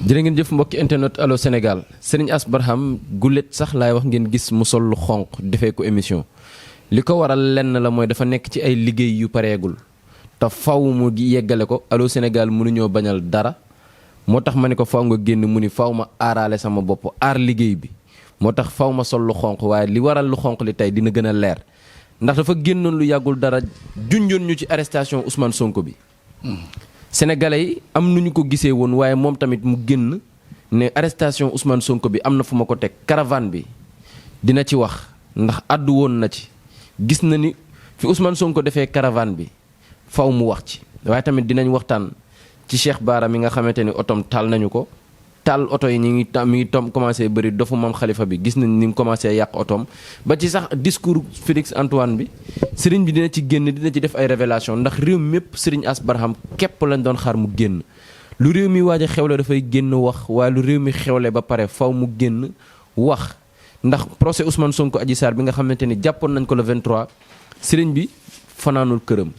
jërë ngeen jëf mbokki internet Allô Sénégal Serigne Ass Barham gulet sax laay wax ngeen gis mu sol lu xonq defee ko émission li ko waral lenn la mooy dafa nekk ci ay liggéey yu pareegul te faw mu yeggale ko Allô Sénégal mënuñoo bañal dara moo tax ma ne ko faw nga génn mu ni faw ma aaraale sama bopp aar liggéey bi moo tax faw ma sol lu xonq waaye li waral lu xonq li tey dina gën a leer ndax dafa génnoon lu yàggul dara junjoon ñu ci arrestation Ousmane Sonko bi. Sénégalais yi am nu ñu ko gisee woon waaye moom tamit mu génn ne arrestation Ousmane Sonko bi am na fu ma ko teg caravane bi dina ci wax ndax àddu woon na ci gis na ni fi Ousmane Sonko defee caravane bi faw mu wax ci waaye tamit dinañ waxtaan ci Cheikh Bara mi nga xamante ni otom taal nañu ko taal oto yi mi ngi commencé bëri dofu Mame Khalifa bi gis nañ ni mu commencé yàq otom ba ci sax discours Félix Antoine bi sëriñ bi dina ci génn dina ci def ay révélation ndax réew mépp Serigne Ass Barham képp lañ doon xaar mu génn lu réew mi waaj a xewle dafay génn wax waaye lu réew mi xewle ba pare faw mu génn wax ndax procès Ousmane Sonko Adji Sarr bi nga xamante ni jàppoon nañ ko le 23 sëriñ bi fanaanul këram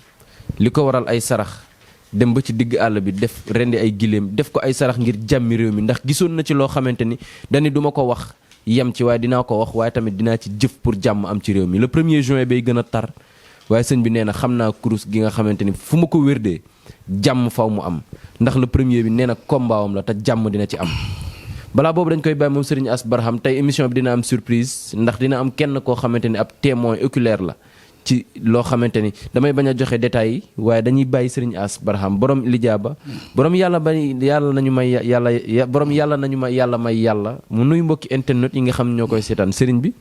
li ko waral ay sarax dem ba ci digg àll bi def rendi ay giléem def ko ay sarax ngir jàmmi réew mi ndax gisoon na ci loo xamante ni dani duma ko wax yem ci waaye dinaa ko wax waaye tamit dinaa ci jëf pour jàmm am ci réew mi le 1er juin bay gën a tar waaye sëñ bi nee na xam naa kurus gi nga xamante ni fu ma ko wérdee jàmm faw mu am ndax le 1er bi nee na kombaawam la te jàmm dina ci am balaa boobu dañ koy bàyyi moom Serigne Ass Barham tey émission bi dina am surprise ndax dina am kenn koo xamante ni ab témoin oculaire la ci loo xamante ni damay bañ a joxe détails yi waaye dañuy bàyyi Serigne Ass Barham borom lijaaba borom yàlla nañu may yàlla may yàlla mu nuy mbokki internet yi nga xam ñoo koy seetaan Serigne bi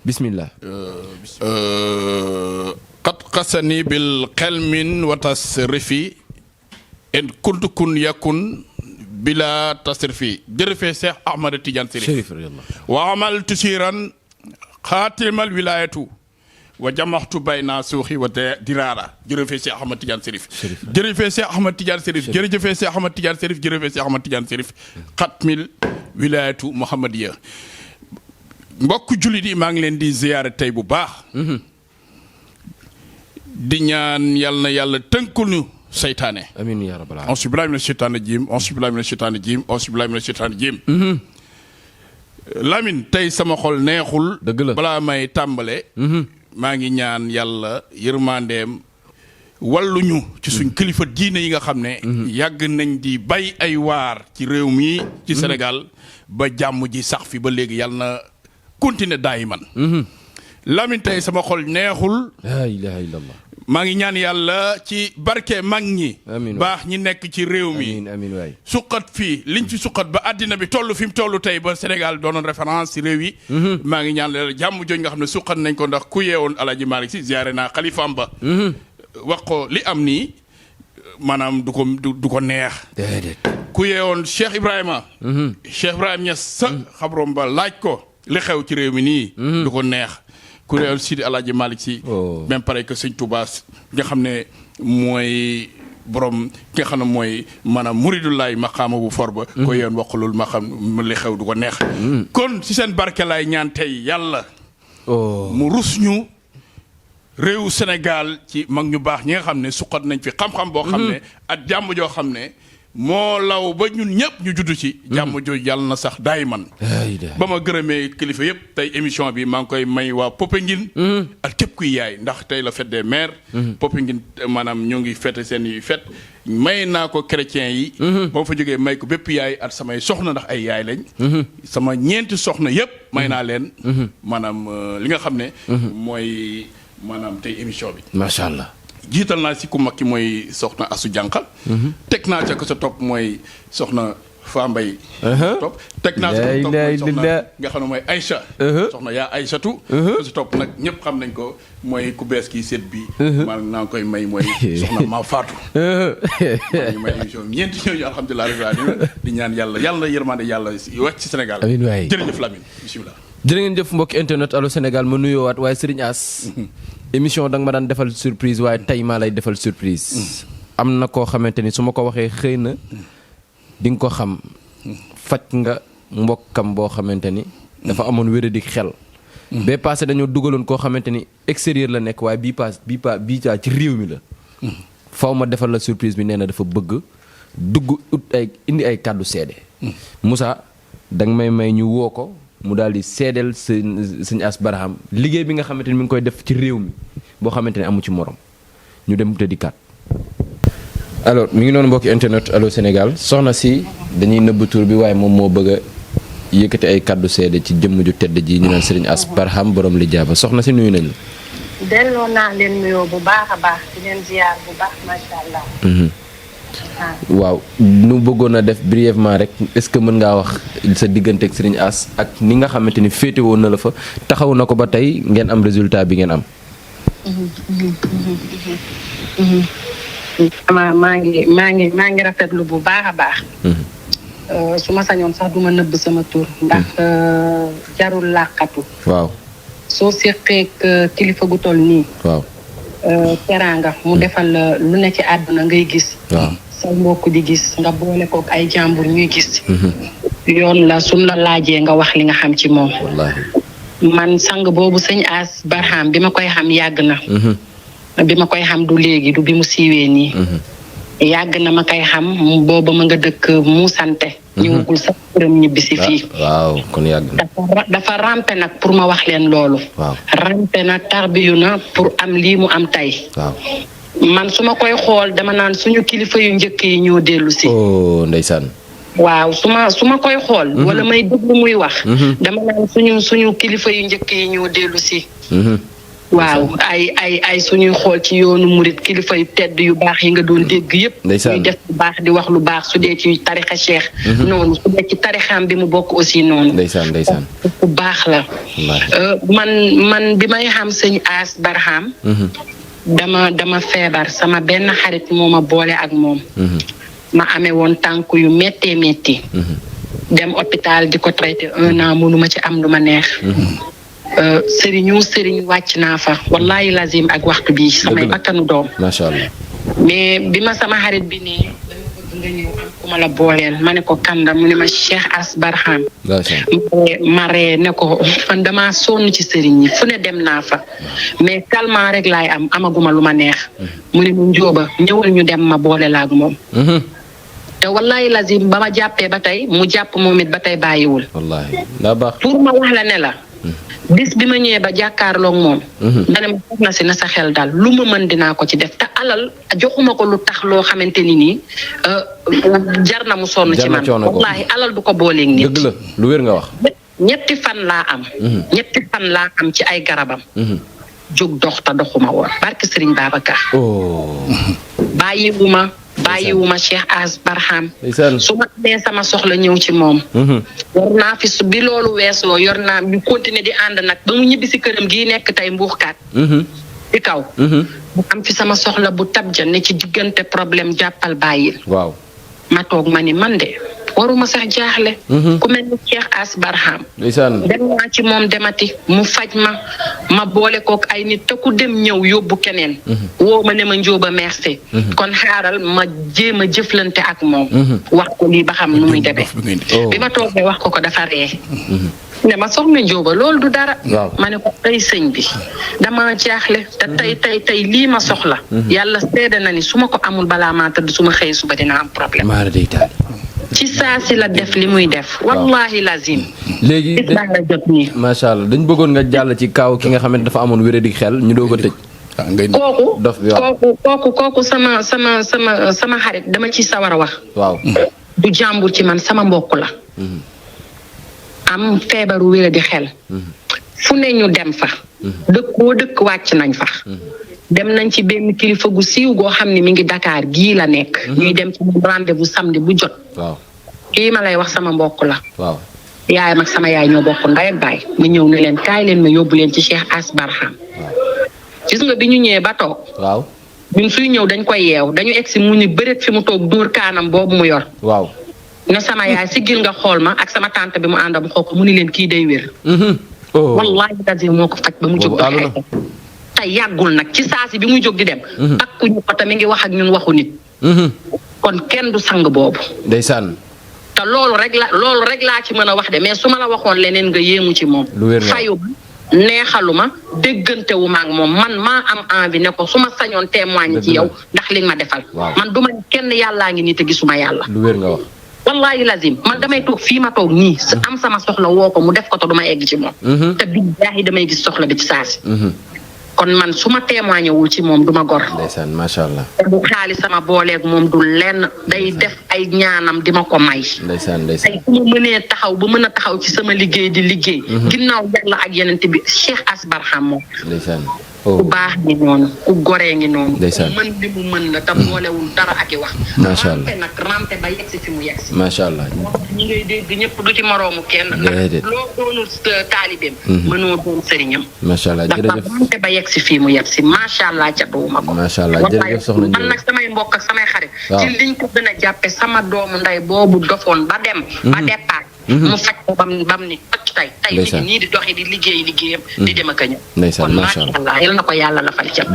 bismillah. qad qasani bil xelmin wa tasrifi en kuntu kun yakun bila tasrifi jërëfee Cheikh Ahmad Tidiane Chérif wa amal tusiran xaatimal wilayatu wa jamaxtu bayna suuxi wa diraara jërëjëfee Cheikh Ahmad Tidiane Chérif jërëjëfee Cheikh Ahmad Tidiane Chérif jërëjëfee Cheikh Ahmad Tidiane Chérif jërëjëfee Cheikh Ahmad Tidiane Chérif xatmil wilayatu Muhammadiya mbokk jullit yi maa ngi leen di ziyaare tey bu baax di ñaan yàlla na yàlla tënkul ñu seytaane amiin yaa rabbal aalamiin auzu billaahi mina sheytaani rajiim auzu billaahi mina sheytaani rajiim auzu billaahi mina sheytaani rajiim Lamine tey sama xol neexul dëgg la balaa may tàmbale maa ngi ñaan yàlla yërmandeem walluñu ci suñ kilifa diine yi nga xam ne yàgg nañ di bay ay waar ci réew mi ci Sénégal ba jàmm ji sax fi ba léegi yàlla na continuer daayiman Lamine tey sama xol neexul laa ilaaha illallah maa ngi ñaan yàlla ci barke mag ñi baax ñi nekk ci réew mi amiin waay suqat fii liñ fi suqat ba àddina bi toll fi mu toll tey ba Sénégal doonoon référence ci réew yi maa ngi ñaan yàlla jàmm jooju nga xam ne suqat nañ ko ndax ku yeewoon Alaaji Malick Si ziyaare naa xalifaam ba wax ko li am nii maanaam du ko neex ku yeewoon Cheikh Ibrahima Niass sa xabrom ba laaj ko li xew ci réew mi nii du ko neex ku réew Sidi Alaaji Malick Si même pareil que Sëñ Touba nga xam ne mooy borom ki nga xam ne mooy maanaam muridullaay maqaama bu for ba ko yéen wax loolu ma xam li xew du ko neex kon si seen barke laay ñaan tey yàlla mu rus ñu réewu Sénégal ci mag ñu baax ñi nga xam ne suqat nañ fi xam-xam boo xam ne ak jàmm joo xam ne moo law ba ñun ñëpp ñu judd ci jàmm jooju yàlla na sax daay man ba ma gërëmee kilifa yëpp tey émission bi maa ngi koy may waa Popenguine ak képp kuy yaay ndax tey la fête des mères Popenguine maanaam ñoo ngi fête seen i fête may naa ko chrétiens yi ba ma fa jógee may ko bépp yaay ak samay soxna ndax ay yaay lañ sama ñeenti soxna yëpp may naa leen maanaam li nga xam ne mooy maanaam tey émission bi macha allah jiital naa si ku mag ki mooy soxna Asu Jànqa teg naa ca ko sa topp mooy soxna Fa Mbay topp teg naa sa topp mooy soxna nga xam ne mooy Aïcha soxna yaa Aïchatu ko sa topp nag ñëpp xam nañ ko mooy ku bees kii seet bi maanaam naa koy may mooy soxna Ma Faatu ñu may émission ñeenti ñooñu alhamdulilah rabbil alamin di ñaan yàlla yërmande yàlla wàcc ci Sénégal jërëjëf Lamine bismillah jërë ngeen jëf mbokki internet Allô Sénégal ma nuyoowaat waaye Serigne Ass émission da nga ma daan defal surprise waaye tey maa lay defal surprise am na koo xamante ni su ma ko waxee xëy na di nga ko xam faj nga mbokkam boo xamante ni dafa amoon wéradi xel bee passé dañoo dugaloon koo xamante ni extérieur la nekk waaye bii ci réew mi la faw ma defal la surprise bi nee na dafa bëgg dugg indi ay kàddu seede Moussa danga may ñu woo ko mu daal di seedeel sëñ Ass Barham liggéey bi nga xamante ni mi ngi koy def ci réew mi boo xamante ne amu ci morom ñu dem te dikkaat. alors mi ngi noonu mbokki internet Allô Sénégal soxna si dañuy nëbb tur bi waaye moom moo bëgg a yëkkati ay kàddu seede ci jëmm ju tedd ji ñu naan sëriñ Ass Barham borom li jaaba soxna si nuyu nañu. delloo naa leen nuyoo bu baax a baax di leen ziar bu baax macha allah. waaw nu bëggoon a def brièvement rek est-ce que mën ngaa wax sa diggante ak sëriñ Ass ak ni nga xamante ni féete woon na la fa taxaw na ko ba tey ngeen am résultat bi ngeen am. maa ngi rafetlu bu baax a baax. su ma sañoon sax duma nëbb sama tur ndax jarul làqatu. waaw soo séqee kilifa gu toll nii. waaw teraanga mu defal la lu ne ci àdduna ngay gis. waaw sa mbokk di gis nga boole kook ay jàmbur ñuy gis. yoon la suñ la laajee nga wax li nga xam ci moom. wallaahi man sang boobu sëñ Ass Barham bi ma koy xam yàgg na. bi ma koy xam du léegi du bi mu siiwee nii. yàgg na ma koy xam booba ma nga dëkk mu sante ñëwagul sax këram ñibbi si fii. waaw kon yàgg na. dafa rampe nag pour ma wax leen loolu. waaw rampe na tarbiyu na pour am lii mu am tey. waaw man su ma koy xool dama naan suñu kilifa yu njëkk yi ñoo dellu si. oh ndeysaan. waaw su ma koy xool. wala may déglu muy wax. dama naan suñu kilifa yu njëkk yi ñoo dellu si. waaw ay suñuy xool ci yoonu murit kilifa yu tedd yu baax yi nga doon dégg yëpp. ñuy def lu baax di wax lu baax su dee ci tarixa cheikh. noonu su dee ci tarixam bi mu bokk aussi noonu. ndeysaan ndeysaan. bu baax la. man bi may xam sëñ Ass Barham. dama feebar sama benn xarit moo ma boole ak moom. ma amee woon tànk yu méttee métti. dem hôpital di ko traité 1 an mënuma ci am lu ma neex. sëriñ wàcc naa fa wallahi lazim ak waxtu bi samay bakkanu doom. macha allah. mais bi ma sama xarit bi ne dama bëgg nga ñëw am ku ma la booleel ma ne ko kanda mu ne ma Cheikh Ass Barham. ma ree ne ko man damaa sonn ci sëriñ yi fu ne dem naa fa mais calmant rek laay amaguma lu ma neex. mu ne mu njóoba ñëwal ñu dem ma boole la ak moom. te wallahi lazim ba ma jàppee ba tey mu jàpp moom it ba tey bàyyiwul. wallahi daa baax. pour ma wax la ne la. bis bi ma ñëwee ba jàkkaarloog moom. dana ma foog na si na sa xel daal lu ma mën dinaa ko ci def te alal joxuma ko lu tax loo xamante ni nii jar na mu sonn ci man. wallaahi alal du ko booleeg nit. dëgg la lu wér nga wax. ñetti fan laa am. ñetti fan laa am ci ay garabam. jóg dox ta doxuma woon barke Serigne Babacar. bàyyiwuma Cheikh Ass Barham. su ma amee sama soxla ñëw ci moom. yor naa fi bi loolu weesoo yor naa ñu continuer di ànd nag ba mu ñibbi si këram gii nekk tey mbuuxkaat. ci kaw. mu am fi sama soxla bu tabja ne ci diggante problème jàppal bàyyil. waaw ma toog ma ni man de waruma sax jaaxle. ku mel ni Cheikh Ass Barham. dem naa ci moom demati mu faj ma boole kook ay nit te ku dem ñëw yóbbu keneen. woo ma ne ma njóoba merci. kon xaaral ma jéem a jëflante ak moom. wax ko lii ba xam nu muy demee. bi ma toogee wax ko dafa ree. ne ma soxna njóoba loolu du dara. ma ne ko tey sëñ bi dama jaaxle te tey lii ma soxla. yàlla seede na ni su ma ko amul balaa maa tëdd su ma xëyee suba dina am problème. ci saa si la def li muy def. wallahi lazim. léegi la jot nii. macha allah dañ bëggoon nga jàll ci kaaw ki nga xamante dafa amoon wéradi xel ñu doog a tëj. kooku sama xarit dama ci sawar a wax. waaw du jàmbur ci man sama mbokk la. am feebaru wéradi xel. fu ne ñu dem fa. dëkk wàcc nañ fa. dem nañ ci benn kilifa gu siiw goo xam ne mi ngi Dakar gii la nekk. ñuy dem ci rendez-vous samedi bu jot. waaw kii ma lay wax sama mbokk la. waaw yaayam ak sama yaay ñoo bokk ndey ak baay ma ñëw ne leen kaay leen ma yóbbu leen ci Cheikh Ass Barham. gis nga bi ñu ñëwee ba toog. waaw ñun suy ñëw dañ koy yeew dañu egg si mu ni bëreet fi mu toog dóor kaanam boobu mu yor. waaw ne sama yaay siggil nga xool ma ak sama tante bi mu àndal mu xool ko mu ni leen kii day wér. wallaahi lazim moo ko faj ba mu jóg doxee ko. te yàggul nag ci saasi bi muy jóg di dem. takkuñu ko te mi ngi wax ak ñun waxu nit. kon kenn du sang boobu. ndeysaan. te loolu rek laa ci mën a wax de mais su ma la waxoon leneen nga yéemu ci moom. fayu ma neexaluma déggante ma ak moom man maa am envie ne ko su ma sañoon témoigne ci yow ndax li nga ma defal. man du ma kenn yàllaa ngi nii te gisuma yàlla. lu wér nga wax. wallahi lazim man damay toog fii ma toog nii am sama soxla woo ko mu def ko te du ma egg ci moom. te billaahi damay gis soxla bi ci saasi. kon man su ma témoigné wul ci moom du ma gor. ndeysaan macha allah. te bu xaalis sama booleeg moom du lenn day def ay ñaanam di ma ko may. ndeysaan tey su ma mënee taxaw ba mën a taxaw ci sama liggéey di liggéey. ginnaaw yàlla ak yeneen bi Cheikh Ass Barham moom. ndeysaan. ku baax ngi noonu ku goree ngi noonu. ndeysaan ku mën li mu mën la te boolewul dara ak i wax. macha allah rampe nag rampe ba yegsi fi mu yegsi. macha allah. ñi ngay dégg ñëpp du ci moroomu kenn. déedéet ndax loo doonul taalibeem. mënoo doon sëriñam. macha allah jërëjëf dafa rampe ba yegsi fii mu yegsi macha allah ca duuma ko. macha allah jërëjëf soxna man nag samay mbokk ak samay xarit. waaw ci liñ ko gën a jàppe sama doomu nday boobu dofoon ba dem. ba départ. mu faj ko bam ni faj tey mi ngi nii di doxee di liggéeyam di dem ak a ñëw. ndeysaan kon macha macha allah yal na ko yàlla la fal cat.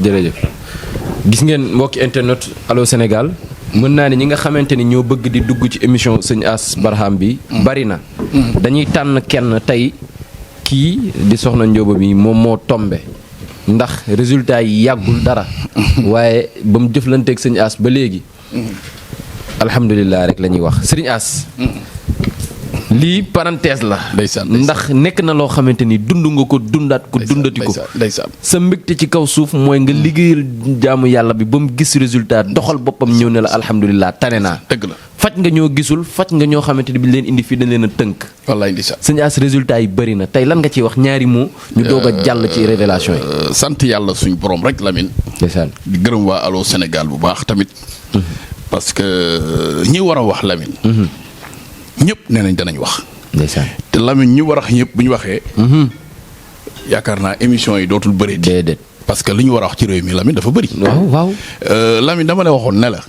jërëjëf gis ngeen mbokki internet Allô Sénégal mën naa ne ñi nga xamante ni ñoo bëgg di dugg ci émission sëñ Ass Barham bi bari na dañuy tànn kenn tey kii di soxna Njóoba bi moom moo tombe ndax résultat yi yàggul dara waaye ba mu jëflanteeg sëñ Ass ba léegi alhamdulilah rek la ñuy wax sëriñ Ass lii parenthèse la ndax nekk na loo xamante ni dund nga ko dundaat ko dundati ko sa mbégte ci kaw suuf mooy nga liggéeyal jaamu yàlla bi ba mu gis résultat doxal boppam ñëw ne la alhamdulilah tane naa dëgg la faj nga ñoo gisul faj nga ñoo xamante ni bi leen indi fii dañ leen a tënk wallaay ndeysaan sëñ Ass résultat yi bëri na tey lan nga ciy wax ñaari moo ñu doog a jàll ci révélation yi sant yàlla suñ borom rek Lamine ndeysaan di gërëm waa Allô Sénégal bu baax tamit parce que ñi war a wax Lamine ñëpp nee nañ danañ wax. ndeysaan te Lamine ñu war a wax ñëpp bu ñu waxee. yaakaar naa émission yi dootul bëri. déedéet parce que li ñu war a wax ci réew mi Lamine dafa bëri. waaw. Lamine dama la waxoon ne la.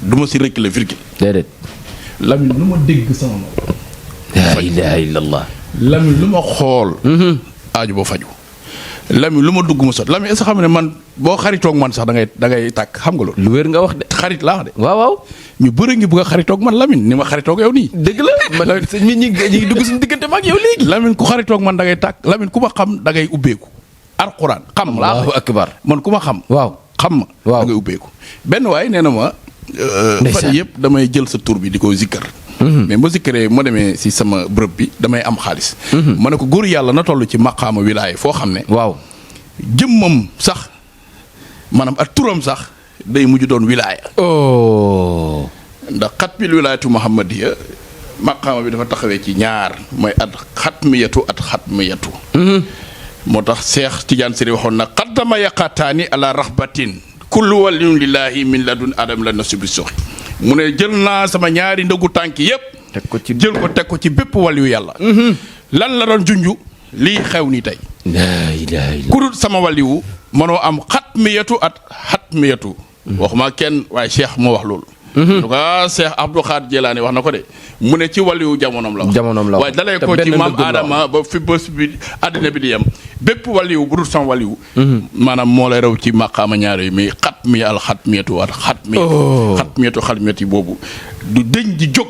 du ma si reculer virgule. déedéet. Lamine lu ma dégg sama moom. laa ilaaha illallah. Lamine lu ma xool. aaju ba faju. Lamine lu ma dugg ma sot Lamine est-ce que xam ne man boo xaritoog man sax da ngay tàkk xam nga loolu. lu wér nga wax de. xarit laa wax de. waaw. ñu bëri ngi bëgg a xaritoog man Lamine ni ma xaritoog yow nii. dëgg la man sëñ mi ñi dugg suñu diggante ma ak yow léegi. Lamine ku xaritoog man da ngay tàkk Lamine ku ma xam da ngay ubbeeku. alxuraan xam laa Allahu akbar man ku ma xam. waaw xam ma. waaw da ngay ubbeeku. benn waay nee na ma. fan yëpp damay jël sa tur bi di ko zikkar. mais ma zikkaree ma demee si sama bërëb bi damay am xaalis. ma ne ko góor yàlla na toll ci maqaama wilaaya foo xam ne. waaw jëmmam sax maanaam ak turam sax day mujj doon wilaaya. oh. ndax xatmil wilaayatu muhammadiya maqaama bi dafa taxawee ci ñaar mooy at xatmiyatu. moo tax Cheikh Tidiane Seri waxoon na qaddama yaqataani ala raxbatin kullu waliyun lillahi min ladun adam la nasibi soxi mu ne jël naa sama ñaari ndëggu tànk yépp teg ko ci teg ko ci bépp waliyu yàlla. lan la doon junju lii xew ni tey. laa ilaaha illa ku dul sama waliwu mënoo am xatmiyatu xatmiyatu. waxuma kenn waaye Cheikh moo wax loolu. en tout cas Cheikh Abdou Khadre Jelaani wax na ko de mu ne ci waliwu jamonoom la wax. waaye dalee ko ci maam Adama ba fi bés bi àddina bi di yem bépp waliwu bu dul sama waliwu. maanaam moo lay raw ci maqaama ñaar yi mais xatmiyatu xatmiyatu boobu du dëñ di jóg.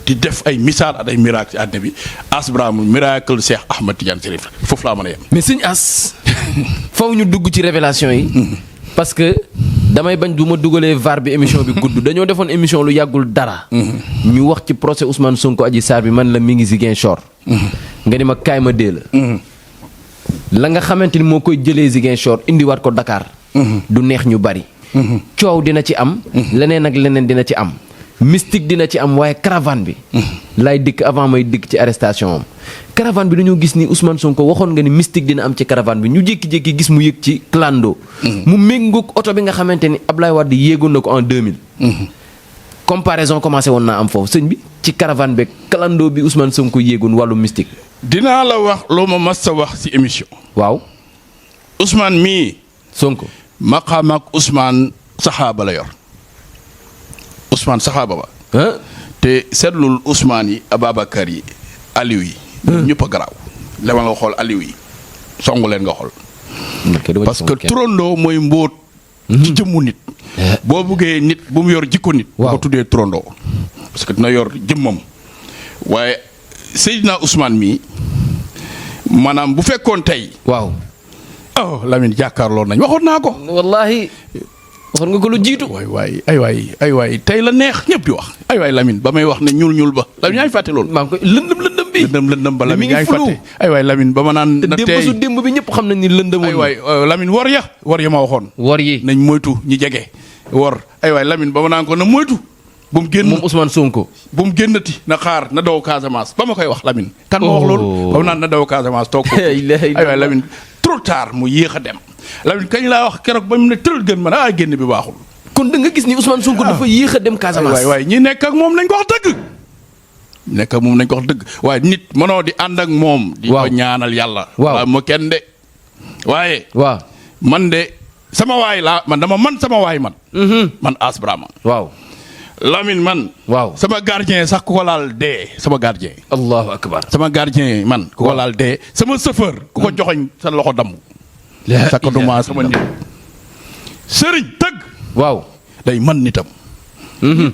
di def ay misaal ak ay miracle ci àddina bi Ass Barham miracle Cheikh Ahmed Tidiane Chérif foofu laa mën a yem. mais sëñ Ass faw ñu dugg ci révélation yi. parce que damay bañ du ma dugalee VAR bi émission bi gudd dañoo defoon émission lu yàggul dara. ñu wax ci procès Ousmane Sonko Adji Sarr bi man la mi ngi Ziguinchor. nga ni ma kaay ma dee la. la nga xamante ni moo koy jëlee Ziguinchor indiwaat ko Dakar. du neex ñu bari. coow dina ci am. leneen ak leneen dina ci am. mystique dina ci am waaye caravane bi. laay dikk avant may dikk ci arrestation am. caravane bi dañoo gis ni Ousmane Sonko waxoon nga ni mystique dina am ci caravane bi ñu jékki-jékki gis mu yëg ci clando. mu méngoog oto bi nga xamante ni Ablaye Wade yéegoon na ko en 2000. comparaison commencé woon naa am foofu sëñ bi ci caravane beeg clando bi Ousmane Sonko yéegoon wàllu mystique. dinaa la wax loo ma mas a wax ci émission. waaw. Ousmane mii. Sonko. maqaam ak Ousmane saxaaba la yor. Ousmane saxaaba ba. te seetlul Ousmane yi Ababacar yi Aliou yi. ñëpp a garaaw. dama nga xool Aliou yi songu leen nga xool. parce que turandoo mooy mbóot. ci jëmmu nit. boo buggee nit bu mu yor jikko nit. waaw ko tuddee turandoo. parce que dina yor jëmmam. waaye Seydina Ousmane mii maanaam bu fekkoon tey. waaw. oh Lamine jàkkaarloo nañ waxoon naa ko. wallaahi. waxoon nga ko lu jiitu. ay waay tey la neex ñëpp di wax ay waay Lamine ba may wax ne ñuul ba Lamine yaa ngi fàtte loolu. maa ngi koy lëndëm ba Lamine yaa ngi fàtte. ay waay Lamine ba ma naan na tey su démb bi ñëpp xam nañ ni lëndëm. ay waay Lamine wor ya ma waxoon. wor yi nañ moytu ñi jege. wor ay waay Lamine ba ma naan ko na moytu. bu mu génn moom Ousmane Sonko. bu mu génnati na xaar na daw Casamance ba ma koy wax Lamine. kan ma wax loolu ba ma naan na daw Casamance toog ko. ay waay Lamine trop tard mu yéex a dem Lamine kañ laa wax keroog ba mu ne tëral gën ma ne génn bi baaxul. kon da nga gis ni Ousmane Sonko dafa yéex a dem Casamance. waay ñi nekk ak moom nañ ko wax dëgg. nekk ak moom nañ ko wax dëgg waaye nit mënoo di ànd ak moom. di ko ñaanal yàlla. waaw ma kenn de. waaye. waaw man de sama waay laa man dama man sama waay man. man Ass Barham. waaw. Lamine man. waaw sama gardien sax ku ko laal dee sama gardien. allahu akbar. sama gardien man. ku ko laal dee sama chauffeur. ku ko joxoñ sa loxo damm. sakatuma sama nit. sëriñ tëgg. waaw day man nitam.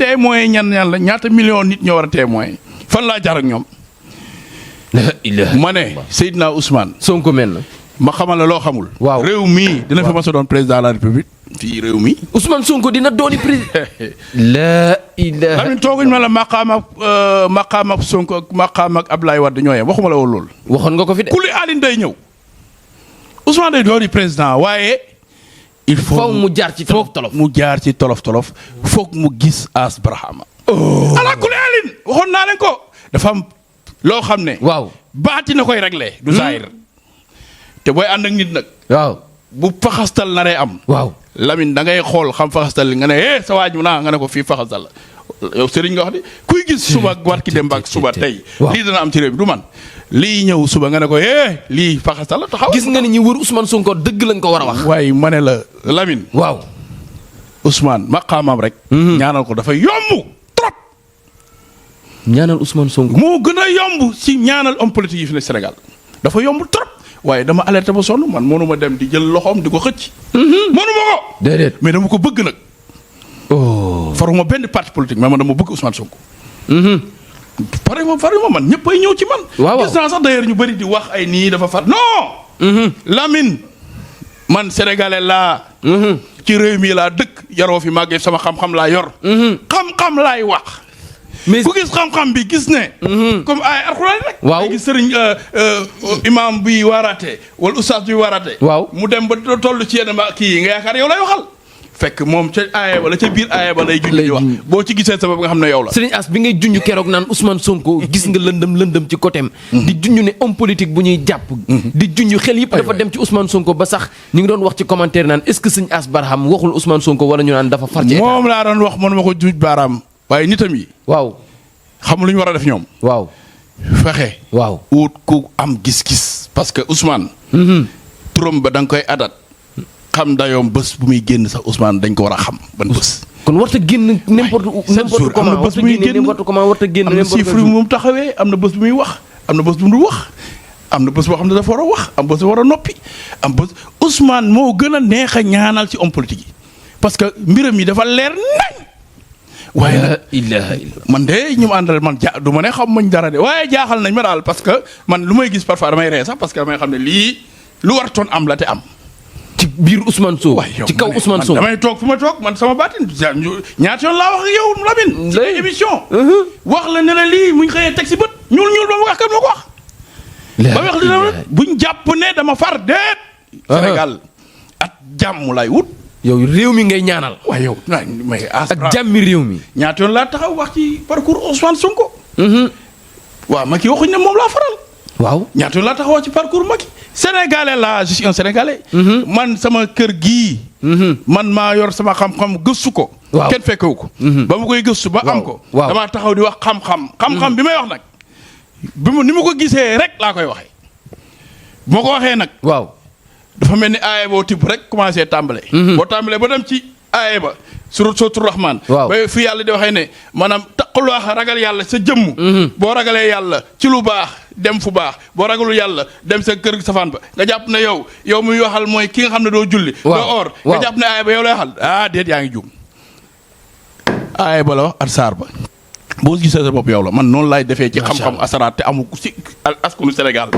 témoin ñan la ñaata million nit ñoo war a témoin fan laa jaar ak ñoom. ma ne Seydina Ousmane. Sonko mel na. ma xamal la loo xamul. waaw réew mii dina fi mas a doon président de la république. fii réew mi. Ousmane Sonko dina dooni président. la ilaha. Lamine tooguñ ma la maqaam ak Sonko ak maqaam ak Abdoulaye Wade ñoo yem waxuma la woon loolu. waxoon nga ko fi de. kuli Aline day ñëw. Ousmane day dooni président waaye. il faut mu jaar ci tolof tolof mu jaar ci tolof tolof foog mu gis Ass Barham. ala kuli Aline waxoon naa leen ko. dafa am loo xam ne. waaw baati na koy réglé. du zaahir te booy ànd ak nit nag. waaw bu faxastal naree am. waaw Lamine da ngay xool xam faxastal li nga ne sa waaj mu naa nga ne ko fii faxastal la yow sëriñ nga wax de kuy gis suba war ki dem ak suba tey. lii dana am ci réew bi du man lii ñëw suba nga ne ko lii faxastal la taxaw. gis nga ni ñi wër Ousmane Sonko dëgg lañ ko war a wax. waaye ma ne la Lamine. waaw Ousmane maqaamam rek. ñaanal ko dafa yomb trop. ñaanal Ousmane Sonko. moo gën a yomb si ñaanal homme politique yi fi ne Sénégal dafa yomb trop. waaye dama alerté ba sonn man mënuma dem di jël loxoom di ko xëcc. mënuma ko. déedéet mais dama ko bëgg nag. faruma benn parti politique mais man dama bëgg Ousmane Sonko. faruma man ñëpp ay ñëw ci man. waaw gis naa sax d'ailleurs ñu bëri di wax ay nii dafa far non. Lamine man sénégalais laa. ci réew mi laa dëkk yaroo fi màggee sama xam-xam laa yor. xam-xam laay wax. mais ku gis xam-xam bi gis ne. comme ay alxuraan rek. waaw gis sëriñ imam bi waaraate wala ustaas bi waaraate. waaw mu dem ba toll ci yenn kii yi nga yaakaar yow lay waxal. fekk moom ca aaya ba la ca biir aaya ba lay junj di wax boo ci gisee sabab nga xam ne yow la. Serigne Ass bi ngay junj keroog naan Ousmane Sonko gis nga lëndëm ci côté am. di junj ne homme politique bu ñuy jàpp. di junj xel yëpp dafa dem ci Ousmane Sonko ba sax ñu ngi doon wax ci commentaire naan est-ce que Serigne Ass Barham waxul Ousmane Sonko wala ñu naan dafa far ci moom laa doon wax man ma ko juuj baaraam waaye nitam yi. waaw xam lu ñu war a def ñoom. waaw fexe. waaw ut ku am gis-gis. parce que Ousmane. turam ba da nga koy adat. xam dayoom bés bu muy génn sax Ousmane dañ ko war a xam ban bés. kon warta génn n'importe comment bés bu muy génn warta génn am na chiffre bu mu taxawee am na bés bu muy wax am na bés bu mu wax am na bés boo xam ne dafa war a wax am bés bu war a noppi am bés Ousmane moo gën a neex a ñaanal ci homme politique yi parce que mbiram yi dafa leer nañ. waaye nag man de ñu ma àndal man du ma ne xam mañ dara de waaye jaaxal nañ ma daal parce que man lu may gis parfois damay ree sax parce que damay xam ne lii lu wartoon am la te am. ci biir Ousmane Sonko ci kaw Ousmane Sonko damay toog fu ma toog man sama baatin ñaata yoon laa wax ak yow Lamine. ci émission. wax la ne la lii muñ xëyee teg si bët ñuul ba mu wax kan moo ko wax. ba wax dina buñ jàpp ne dama far déet. Sénégal at jàmm lay wut. yow réew mi ngay ñaanal. waaye yow may ak jàmmi réew mi. ñaata yoon laa taxaw wax ci parcours Ousmane Sonko. waaw Macky waxuñ ne moom laa faral. waaw ñaata yoon laa taxaw wax ci parcours Macky. Sénégalais laa je suis un Sénégalais. man sama kër gii. man maa yor sama xam-xam gëstu ko. waaw kenn fekkewu ko. ba ma koy gëstu ba am ko. damaa taxaw di wax xam-xam. xam-xam bi may wax nag. ni ma ko gisee rek laa koy waxee. bu ma ko waxee nag. waaw dafa mel ni aaye boo tibb rek commencé tàmbale. boo tàmbalee ba dem ci aaye ba. suratul Rahman. waaw ba fi yàlla di waxee ne maanaam taqullah ragal yàlla sa jëmm. boo ragalee yàlla ci lu baax dem fu baax boo ragalul yàlla dem sa kër safaan ba nga jàpp ne yow muy waxal mooy ki nga xam ne doo julli. doo or nga jàpp ne aaye ba yow lay waxal déet yaa ngi juum. aaye ba la wax at saar ba. boo gisee sa bopp yow la man noonu laay defee ci xam-xam asaraat te amul ci askanu Sénégal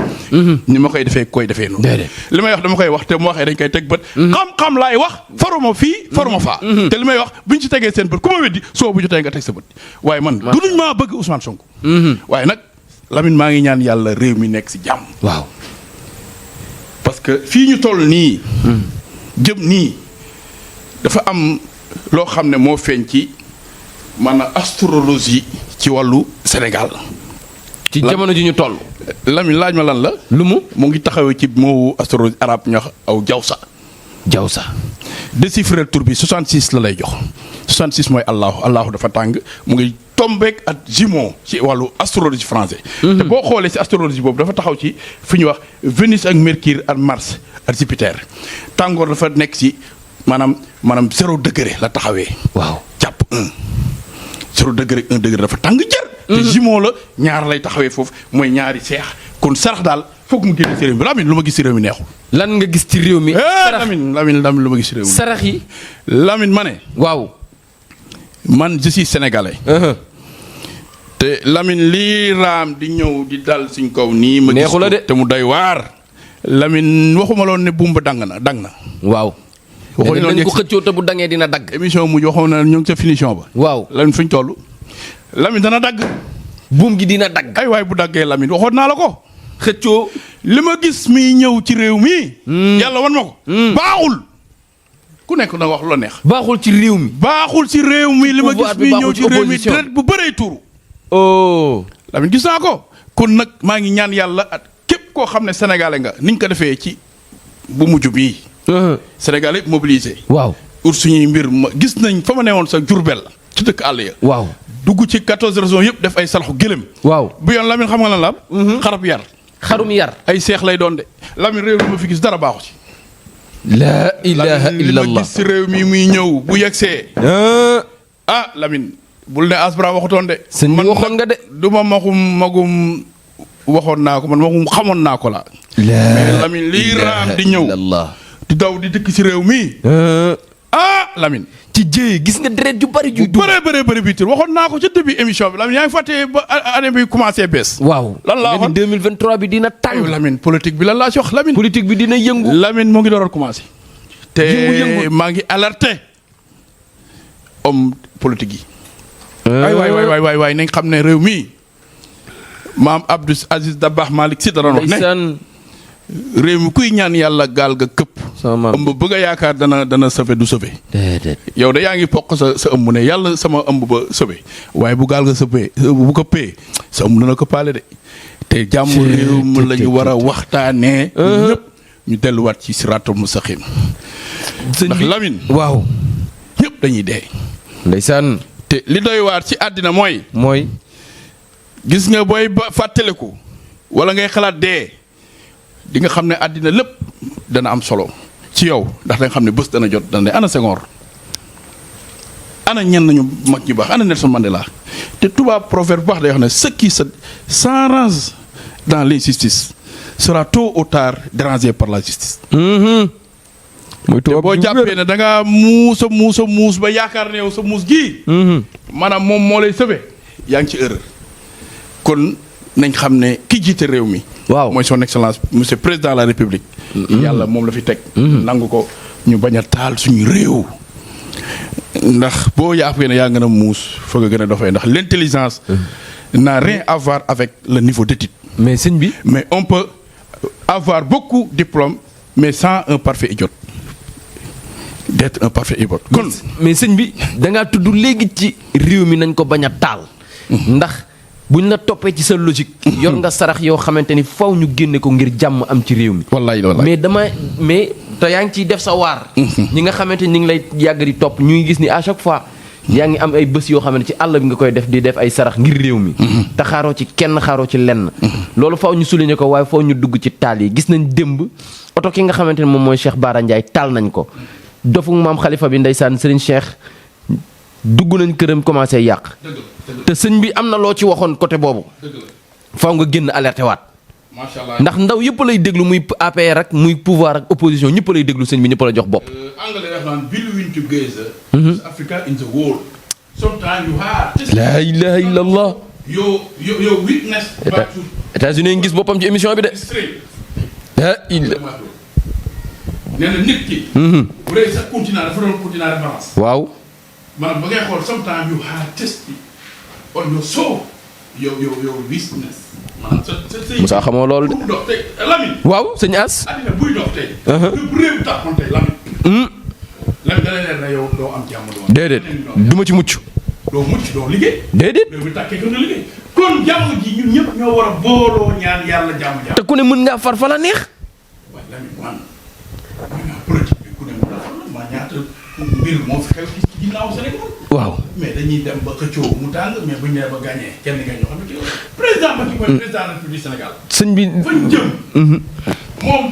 ni ma koy defee koy defee noonu li may wax dama koy wax te mu waxee dañ koy teg bët xam-xam laay wax faruma fii faruma faa te li may wax buñ ci tegee seen bët ku ma weddi soo bu jotee nga teg sa bët waaye man dunuñ maa bëgg Ousmane Sonko waaye nag Lamine maa ngi ñaan yàlla réew mi nekk si jàmm waaw parce que fii ñu toll nii jëm nii dafa am loo xam ne moo feeñ ci maanaam astrologie ci wàllu Sénégal. ci jamono ji ñu toll. Lamine laaj ma lan la. lu mu ngi taxawee ci moo astrologie arabe ñu wax aw jawsa. jawsa. déchiffrer tur bi 66 la lay jox 66 mooy Allahu dafa tàng mu ngi tombeek ak jumeau ci wàllu astrologie français. te boo xoolee ci astrologie boobu dafa taxaw ci fi ñuy wax Vénus ak Mercure ak Mars ak Jupiter tàngoor dafa nekk ci maanaam 0 degré la taxawee. waaw jàpp 0 degré 1 degré dafa tàng jër. te jumeau la ñaar lay taxawee foofu mooy ñaari seex kon sarax daal foog mu génne ci réew mi Lamine lu ma gis ci réew mi neexul. lan nga gis ci réew mi. Lamine lu ma gis ci réew mi. sarax yi. Lamine ma ne. waaw. man je suis sénégalais. te Lamine lii raam di ñëw di dal suñ kaw nii. ma gis neexu la de te mu doy waar. Lamine waxuma loon ne buumba dang na. waaw. waxuñu loon ko xëccoo te bu dangee dina dagg. émission mujj waxoon na ñu ngi ca finition ba. waaw Lamine fuñ toll. Lamine dana dagg. buum gi dina dagg. ay waay bu daggee Lamine waxoon naa la ko. xëccoo. li ma gis muy ñëw ci réew mi. yàlla wan ma ko. baaxul. ku nekk na wax lu la neex. baaxul ci réew mi. baaxul ci réew mi li ma gis muy ñëw ci réew mi deret bu bëree tuuru. oh. Lamine gis naa ko. kon nag maa ngi ñaan yàlla at képp koo xam ne sénégalais nga niñ ko defee ci bu mujj bii. sénégalais mobilisé. waaw. pour suñuy mbir ma gis nañ fa ma ne woon sa Jurbel la ci dëkk àll ya. waaw. dugg ci 14 régions yëpp def ay salaxu gëlëm. waaw bu yoon Lamine xam nga lan la am. xarab yar. xarum yar. ay seex lay doon de Lamine réew mi ma fi gis dara baaxu ci. laa ilaha illallah li ma gis ci réew mi muy ñëw bu yegsee. Lamine bul ne Asbra waxutoon de. sëñ bi waxoon nga de. du ma magum waxoon naa ko man magum xamoon naa ko la. mais Lamine lii raam di ñëw. di daw di dëkk ci réew mi. Lamine. ci jéey gis nga deret ju bari ju dugg. bëri bi waxoon naa ko ca début émission bi Lamine yaa ngi fàtte ba année bi commencé bees. waaw lan laa waxoon 2023 bi dina tàng. Lamine politique bi lan laa ci wax Lamine. politique bi dina yëngu. Lamine moo ngi door a commencé. te maa ngi alerté homme politique yi. waay nañ xam ne réew mi maam Abdou Aziz Dabakh Malick Sy da doon wax ne. réew mi kuy ñaan yàlla gaal ga këpp. ëmb bëgg a yaakaar dana sauvé du sauvé. yow de yaa ngi pokk sa ëmb ne yàlla sama ëmb ba sauvé waaye bu gaal ga sauvé bu këppee sa ëmb dana këppaale de. te jàmm réew mi la ñu war a waxtaanee. ñëpp ñu delluwaat ci siraatul mustaqim. ndax Lamine. waaw. ñëpp dañuy dee. ndeysaan. te li doy waar ci àddina mooy. gis nga booy ba fàttaliku wala ngay xalaat dee. di nga xam ne àddina lépp dana am solo ci yow ndax da nga xam ne bés dana jot dana ne ana Senghor ana ñenn nañu mag ñu baax ana Nelson Mandela te tubaab proverbe bu baax day wax ne ce qui s'enrage dans l'injustice sera tôt ou tard dérangé par la justice. te boo jàppee ne da ngaa muus ba yaakaar ne yow sa muus gii. maanaam moom moo lay sauvé yaa ngi ci erreur kon nañ xam ne ki jiite réew mi. waaw mooy son excellence monsieur président de la république. yàlla moom la fi teg. nangu ko ñu bañ a taal suñu réew. ndax boo yaafee ne yaa gën a muus foog a gën a dofee ndax l'intelligence n'a rien à voir avec le niveau d'étude. mais sëñ bi. mais on peut avoir beaucoup de diplômes mais sans un parfait idiot. d'être un parfait idiot. kon mais sëñ bi da ngaa tudd léegi ci réew mi nañ ko bañ a taal. ndax. buñ la toppee ci sa logique. yor nga sarax yoo xamante ni faw ñu génne ko ngir jàmm am ci réew mi. wallaay mais te yaa ngi ciy def sa waar. ñi nga xamante ni ñu ngi lay yàgg di topp ñu ngi gis ni à chaque fois. yaa ngi am ay bés yoo xamante ci àll bi nga koy def di def ay sarax ngir réew mi. te xaaroo ci kenn xaaroo ci lenn. loolu faw ñu souligner ko waaye faw ñu dugg ci taal yi gis nañ démb oto ki nga xamante ni moom mooy Cheikh Bara Ndiaye taal nañ ko. dofu maam xalifa bi ndeysaan Serigne Cheikh. dugg nañ këram commencé yàq. te sëñ bi am na loo ci waxoon côté boobu. faaw nga génn alerté waat. macha allah ndax ndaw yëpp lay déglu muy APR ak muy pouvoir ak opposition ñëpp lay déglu sëñ bi ñëpp la jox bopp. anglais def naan Bill Wintu Gaze. Africa in the world. sometimes you have la ilaha illallah. yow witness back to États-Unis ngi gis boppam ci émission bi de. straight la illa. nee na nit ki bu dee sax continent dafa doon continent référence waaw. maanaam ba ngay xool sometimes you have tested on your soul yow witness maanaam sa Moussa xamoo loolu de. bu dox tey Lamine waaw sëñ As. addina buy dox tey bu réew taxoon tey Lamine Lamine da lay leer na yow doo am jàmm doo déedéet du ma ci mucc. doo mucc doo liggéey déedéet. réew bi tàkkee ko nga liggéey kon jàmm ji ñun ñëpp ñoo war a booloo ñaan yàlla jàmm te ku ne mën ngaa far fa la neex. waaye Lamine man politique bi ku ne mën a xam na maa ñaata mbir moo fi xew ci ginnaaw Sénégal waaw. mais dañuy dem ba xëccoo mu tàng mais buñ nee ba gagné kenn nga ñoo xam ne président Macky mooy président de la République du Sénégal sëñ bi. fañ jëm moom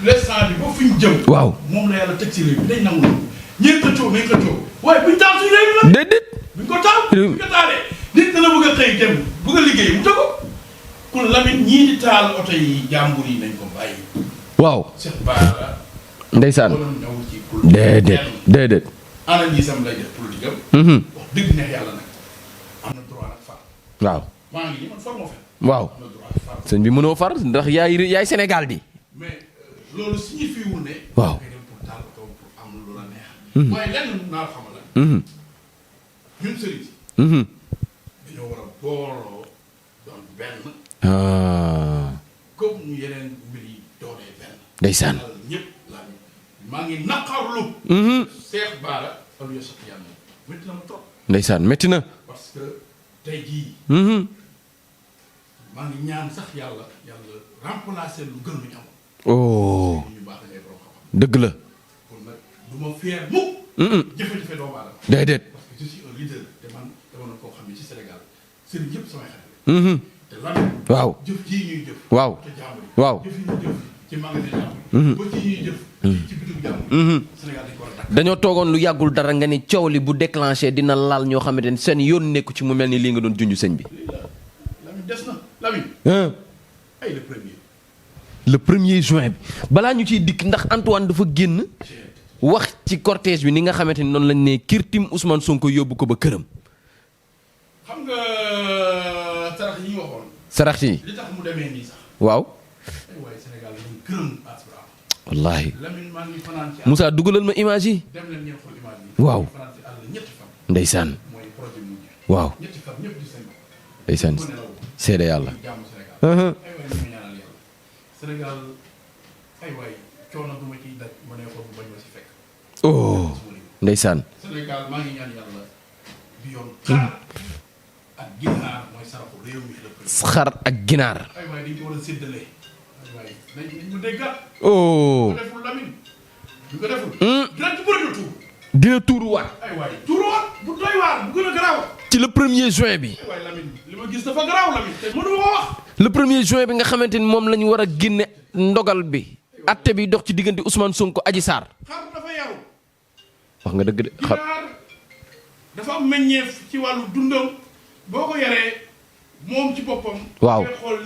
l'instant bi ba fuñ jëm waaw. moom la yàlla teg ci réew bi dañ nangu noonu ñeen xëccoo nañ xëccoo waaye buñ taal suñu réew mi la déedéet. buñ ko taal buñ ko taalee nit dana bëgg a xëy dem bëgg a liggéey mu tëggo kon Lamine ñii di taal oto yi jàmbur yi nañ ko bàyyi waaw. Cheikh Bara ndeysaan. doon ñëw ci politique déedéet déedéet. analyse am lay def politique am wax dëgg neex yàlla nag am na droit nag far waaw. maa ngi nii man far moo fen waaw. am na droit far sëñ bi mënoo far ndax yaay Sénégal di. mais loolu signifiewul ne waaw. ngay dem pour taal ko pour am lu la neex waaye lenn naa xamal la ñun sëriñ si dañoo war a booloo doon benn comme ñu yeneen mbir yi doonee benn ndeysaan. ñëpp laa maa ngi naqarlu Cheikh Bara alu yo sat yàlla métti na ma trop ndeysaan métti na. parce que tey jii maa ngi ñaan sax yàlla remplacer lu gën lu ñu am oh ñu baax ngay borom xam dëgg la. kon nag du ma fier mukk jafe-jafe doomu aadama déedéet. parce que je suis un leader te man dama na koo xam ne ci Sénégal sëriñ yëpp samay xarit te lan waaw. jëf jii ñuy jëf waaw. te jàmbur yi waaw. jëf yi ñuy jëf ci magasin jàmbur ba ci ñuy jëf ci bitim jàmbur Sénégal dañ ko war a dakk dañoo toogoon lu yàggul dara nga ni coow li bu déclenché dina laal ñoo xamante ne seen yoon nekku ci mu mel ni lii nga doon junj sëñ bi. Lamine des na Lamine ay le premier le 1er juin bi balaa ñu ciy dikk ndax Antoine dafa génn wax ci cortège bi ni nga xamante ni noonu lañ ne kirtim Ousmane Sonko yóbbu ko ba këram. xam nga sarax yi ñu waxoon sarax yi. li tax mu demee nii sax waaw. ay waaye Sénégal lañu gërëm asbra wallaahi. Lamine maa ngi fanaan ci Moussa dugalal ma image yi. dem leen ngeen xool image yi waaw. fanaan ci àll ñetti fan ndeysaan. mooy projet mujj waaw. ñetti fan ñëpp di seen ndeysaan. ko nelaw seede yàlla. jàmm Sénégal ay waay ñu ñaanal yàlla Sénégal ay waay coono bu ma ciy daj ma ne ko bu bañ ma si fekk oh ndeysaan. Sénégal maa ngi ñaan yàlla bi yoon xar ak ginaar mooy saraxu réew mi la xar ak ginaar. ay waay dañ ko war a séddale ay waay nañ ñu déggat oh. bu ko deful Lamine bu ko deful dina ci bëri na tuur dina tuuruwaat. ay waay tuuruwaat bu doy waar bu gën a garaaw ci le 1er juin bi. ay waay Lamine li ma gis dafa garaaw Lamine te mënu ma ko wax le 1er juin bi nga xamante ni moom la ñu war a génne ndogal bi. atte bi dox ci diggante Ousmane Sonko Adji Sarr. xar dafa yaru wax nga dëgg de xar. ginaar dafa am meññeef ci wàllu dundam boo ko yaree moom ci boppam. waaw ngay xool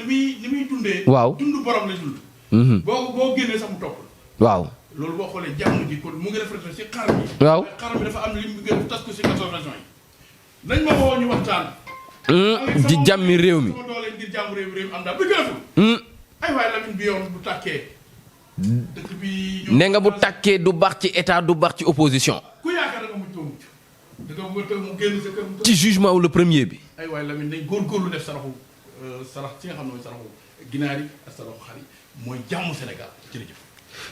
ni muy dundee. waaw dund borom la dund. boo génnee sax mu topp la. waaw. loolu boo xoolee jàmm ji kon mu ngi reflété ci xar bi. waaw xar bi dafa am li mu gën tas ko ci 14 régions yi. nañ ma woo ñu waxtaan. di jàmmi réew mi. sama doole ngir jàmm réew mi am daal bi gënatu. ay waay Lamine bi yoon bu tàkkee. dëkk bi ne nga bu tàkkee du baax ci état du baax ci opposition. ku yaakaar da nga mujj doo mujj. da nga bëgg a mu génn sa kër mu ci jugement wu le 1er bi. ay waay Lamine nañ góorgóorlu def saraxu sarax ci nga xam ne mooy saraxu ginaar yi ak saraxu xar yi mooy jàmm Sénégal jërëjëf.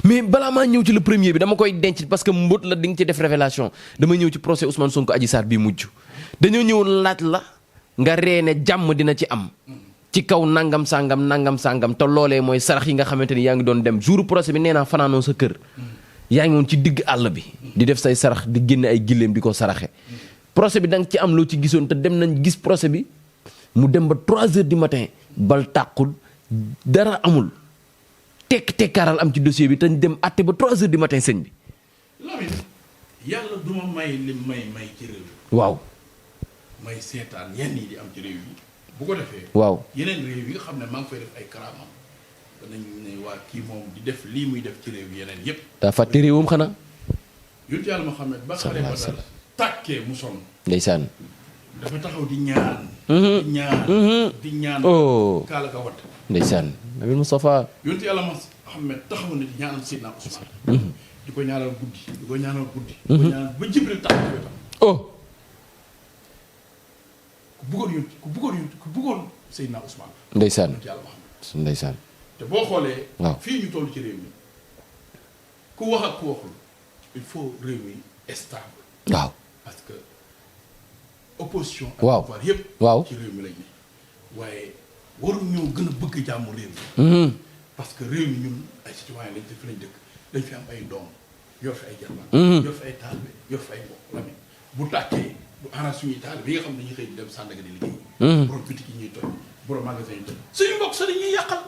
mais balaa maa ñëw ci le 1er bi dama koy denc parce que mbóot la di nga ci def révélation dama ñëw ci procès Ousmane Sonko Adji Sarr bii mujj dañoo ñëwoon laaj la nga reene jàmm dina ci am. ci kaw nangam sangam te loolee mooy sarax yi nga xamante ni yaa ngi doon dem jour procès bi nee naa fanaanoo sa kër. yaa ngi woon ci digg àll bi. di def say sarax di génne ay gilleem di ko saraxe. procès bi da nga ci am loo ci gisoon te dem nañ gis procès bi mu dem ba 3 heures du matin bal tàqul dara amul tekkaaral am ci dossier bi te ñu dem àtte ba 3 heures du matin sëñ bi. Lamine yàlla du ma may li may ci réew mi. waaw. may seetaan yenn yi di am ci réew yi bu ko defee. waaw yeneen réew yi nga xam ne maa ngi fay def ay karaamam danañ ne waa kii moom di def lii muy def ci réew yeneen yépp daa fàtte réewam xanaa. yonent Yàlla Muhammad ba xare ba dara tàkkee mu sonn. ndeysaan. dafa taxaw di ñaan. di ñaan. di ñaan. oh kaala ka wat. ndeysaan Nabil Moustapha. yonent Yàlla Muhammad taxaw na di ñaanal Seydina Ousmane. di ko ñaanal guddi. di ko ñaanal guddi. di ko ñaanal ba Jibril taxaw ci wetam. oh. ku bëggoon Seydina Ousmane. ndeysaan yonent Yàlla Muhammad. ndeysaan. te boo xoolee. waaw fii ñu toll ci réew mi ku wax ak ku waxul il faut réew mi stable. waaw. parce que opposition. waaw ak pouvoir yëpp. waaw ci réew mi lañ ne waaye waruñoo gën a bëgg jàmm réew mi. parce que réew mi ñun ay citoyen lañ fi lañ dëkk dañ fi am ay doom yor fi ay jarbaat. yor fi ay taalibe yor fi ay mbokk Lamine bu tàkkee bu arrangé suñuy taalibe yi nga xam ne dañuy xëy di dem Sandaga di liggéey. borom bitik yi ñuy toj borom magasin yi toj suñu mbokk sax dañuy yàqal.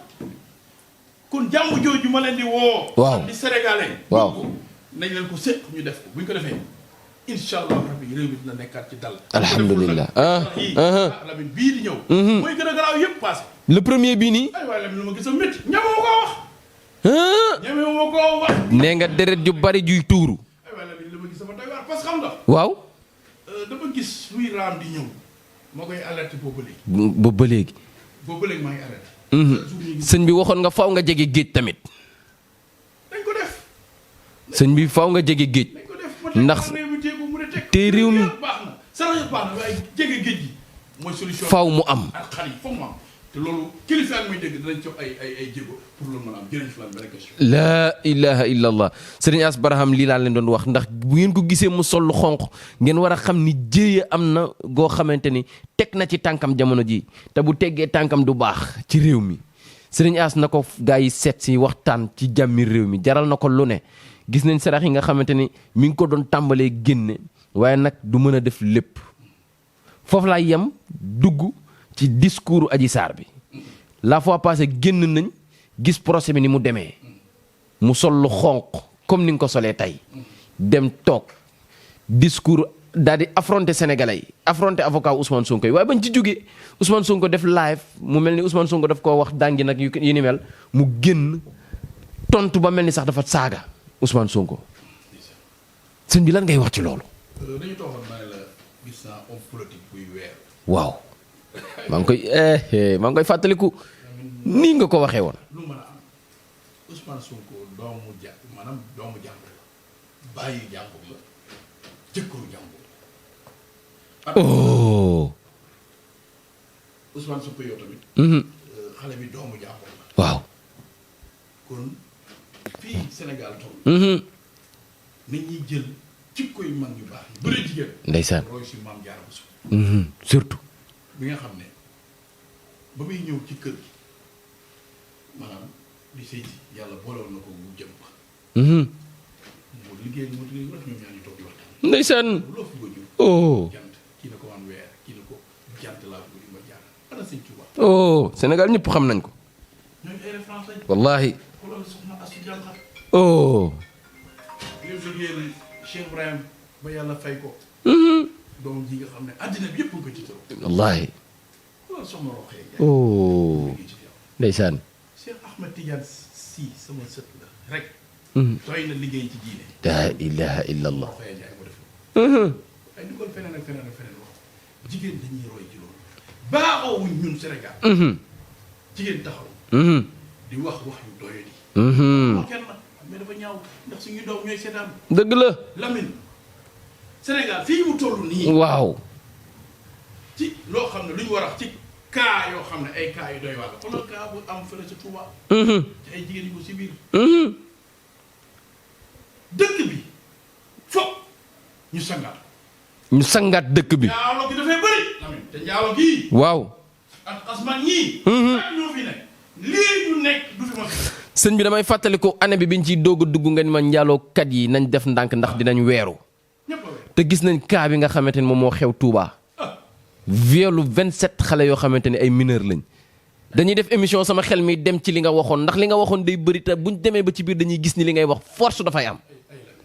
kon jàmm jooju ma leen di woo. waaw di sénégalais. waaw nañ leen ko séq ñu def ko bu ñu ko defee incha allah rabbi réew mi dina nekkaat ci dal. alhamdulilah Lamine bii di ñëw. mooy gën a garaaw yëpp passé. le premier bii nii. ay waay Lamine lu ma gis a métti ñeme ma koo wax. ñeme ma koo wax. nee nga deret ju bari juy tuuru. ay waay Lamine lu ma gis sama doy waar parce que xam nga. waaw. dama gis luy raam di ñëw. ma koy alerté boobu léegi. boobu ba léegi. boobu léegi maa ngi alerté. sëñ bi waxoon nga faaw nga jege géej tamit. dañ ko def. sëñ bi faaw nga jege géej. dañ ko def ndax te réew mi baax na sarax baax na waaye jege géej gi mooy solution. faaw mu am. ak xar yi faaw mu am te loolu kilifa ak muy dégg dinañ jox ay jéego pour loolu mën a am jërëjëf lan benn question. laa ilaha illallah sëriñ As Barham lii laa leen doon wax ndax bu ngeen ko gisee mu sol lu xonq ngeen war a xam ni jéeya am na goo xamante ni teg na ci tànkam jamono ji te bu teggee tànkam du baax ci réew mi sëriñ As na ko gaa yi seet si waxtaan ci jàmmi réew mi jaral na ko lu ne gis nañ sarax yi nga xamante ni mi ngi ko doon tàmbalee génne waaye nag du mën a def lépp foofu laay yem dugg ci discours Adji Sarr bi la fois passée génn nañ gis procès bi ni mu demee mu sol lu xonq comme ni nga ko solee tey dem toog discours daal di affronter sénégalais yi affronter avocat Ousmane Sonko yi waaye bañ ci jógee Ousmane Sonko def live mu mel ni Ousmane Sonko daf koo wax dàngi nag yu ni mel mu génn tontu ba mel ni sax dafa saaga Ousmane Sonko sëñ bi lan ngay wax ci loolu. dañu toogoon ma ne la gis naa homme politique buy weer. waaw maa ngi koy fàttaliku nii nga ko waxee woon. lu mën a am Ousmane Sonko doomu maanaam doomu jàmbur la bàyyi jàmbur la jëkkëru jàmbur la. oh. Ousmane Sonko yow tamit. xale bi doomu jàmbur la. waaw. kon fii Sénégal toll. nit ñi jël jikko yu mag yu baax yi bëri jigéen. ndeysaan roy si maam Jaara Buso. surtout. bi nga xam ne ba muy ñëw ci kër gi maanaam di sëy si yàlla boolewoon na ko mu jëm ba. mu liggéey rek ñoom ñaar ñu toog di waxtaan. ndeysaan. loo fi bëgg. oh. jant kii na ko wan weer kii na ko jant laa bëgg di ma jaar ana sëñ Tuuba. oh Sénégal ñëpp xam nañ ko. ñooñu ay référence lañ. wallaahi. xoolal soxna Asu Jànqar. oh. li mu liggéeyal Cheikh Ibrahim ba yàlla fay ko. doom ji nga xam ne àddina bi yëpp nga ko ci tëral. wallaahi. xoolal soxna Roxee Njaay. oh. ndeysaan. Cheikh Ahmed Tidiane Sy sama sët la rek. doy na liggéey ci diine. laa ilaha illallah. Roxee Njaay ko def. ay dugal feneen ak feneen ak feneen wax jigéen dañuy roy ci loolu. baaxoowuñ ñun Sénégal. jigéen taxaw. di wax yu doyadi. kenn nag mais dafa ñaaw ndax suñuy doom ñooy seetaan. dëgg la. Lamine Sénégal fii mu toll nii. waaw. ci loo xam ne lu ñu war a wax ci cas yoo xam ne ay cas yu doy waar la xoolal cas bu am fële sa Touba. ci ay jigéen yu ko si biir. dëkk bi foog ñu sangaat. ñu sangaat dëkk bi. njaalo gi dafay bëri. Lamine te njaalo gii. waaw. ak asman ñii. ak ñoo fi nekk lii ñu nekk du fi ma. sëñ bi damay fàttaliku année bi biñ ciy doog a dugg nga ni ma njaalookat yi nañ def ndànk ndax dinañ weeru. te gis nañ cas bi nga xamante ni moom moo xew Touba. violu 27 xale yoo xamante ni ay mineur lañ. dañuy def émission sama xel mi dem ci li nga waxoon ndax li nga waxoon day bëri te buñ demee ba ci biir dañuy gis ni li ngay wax force dafay am.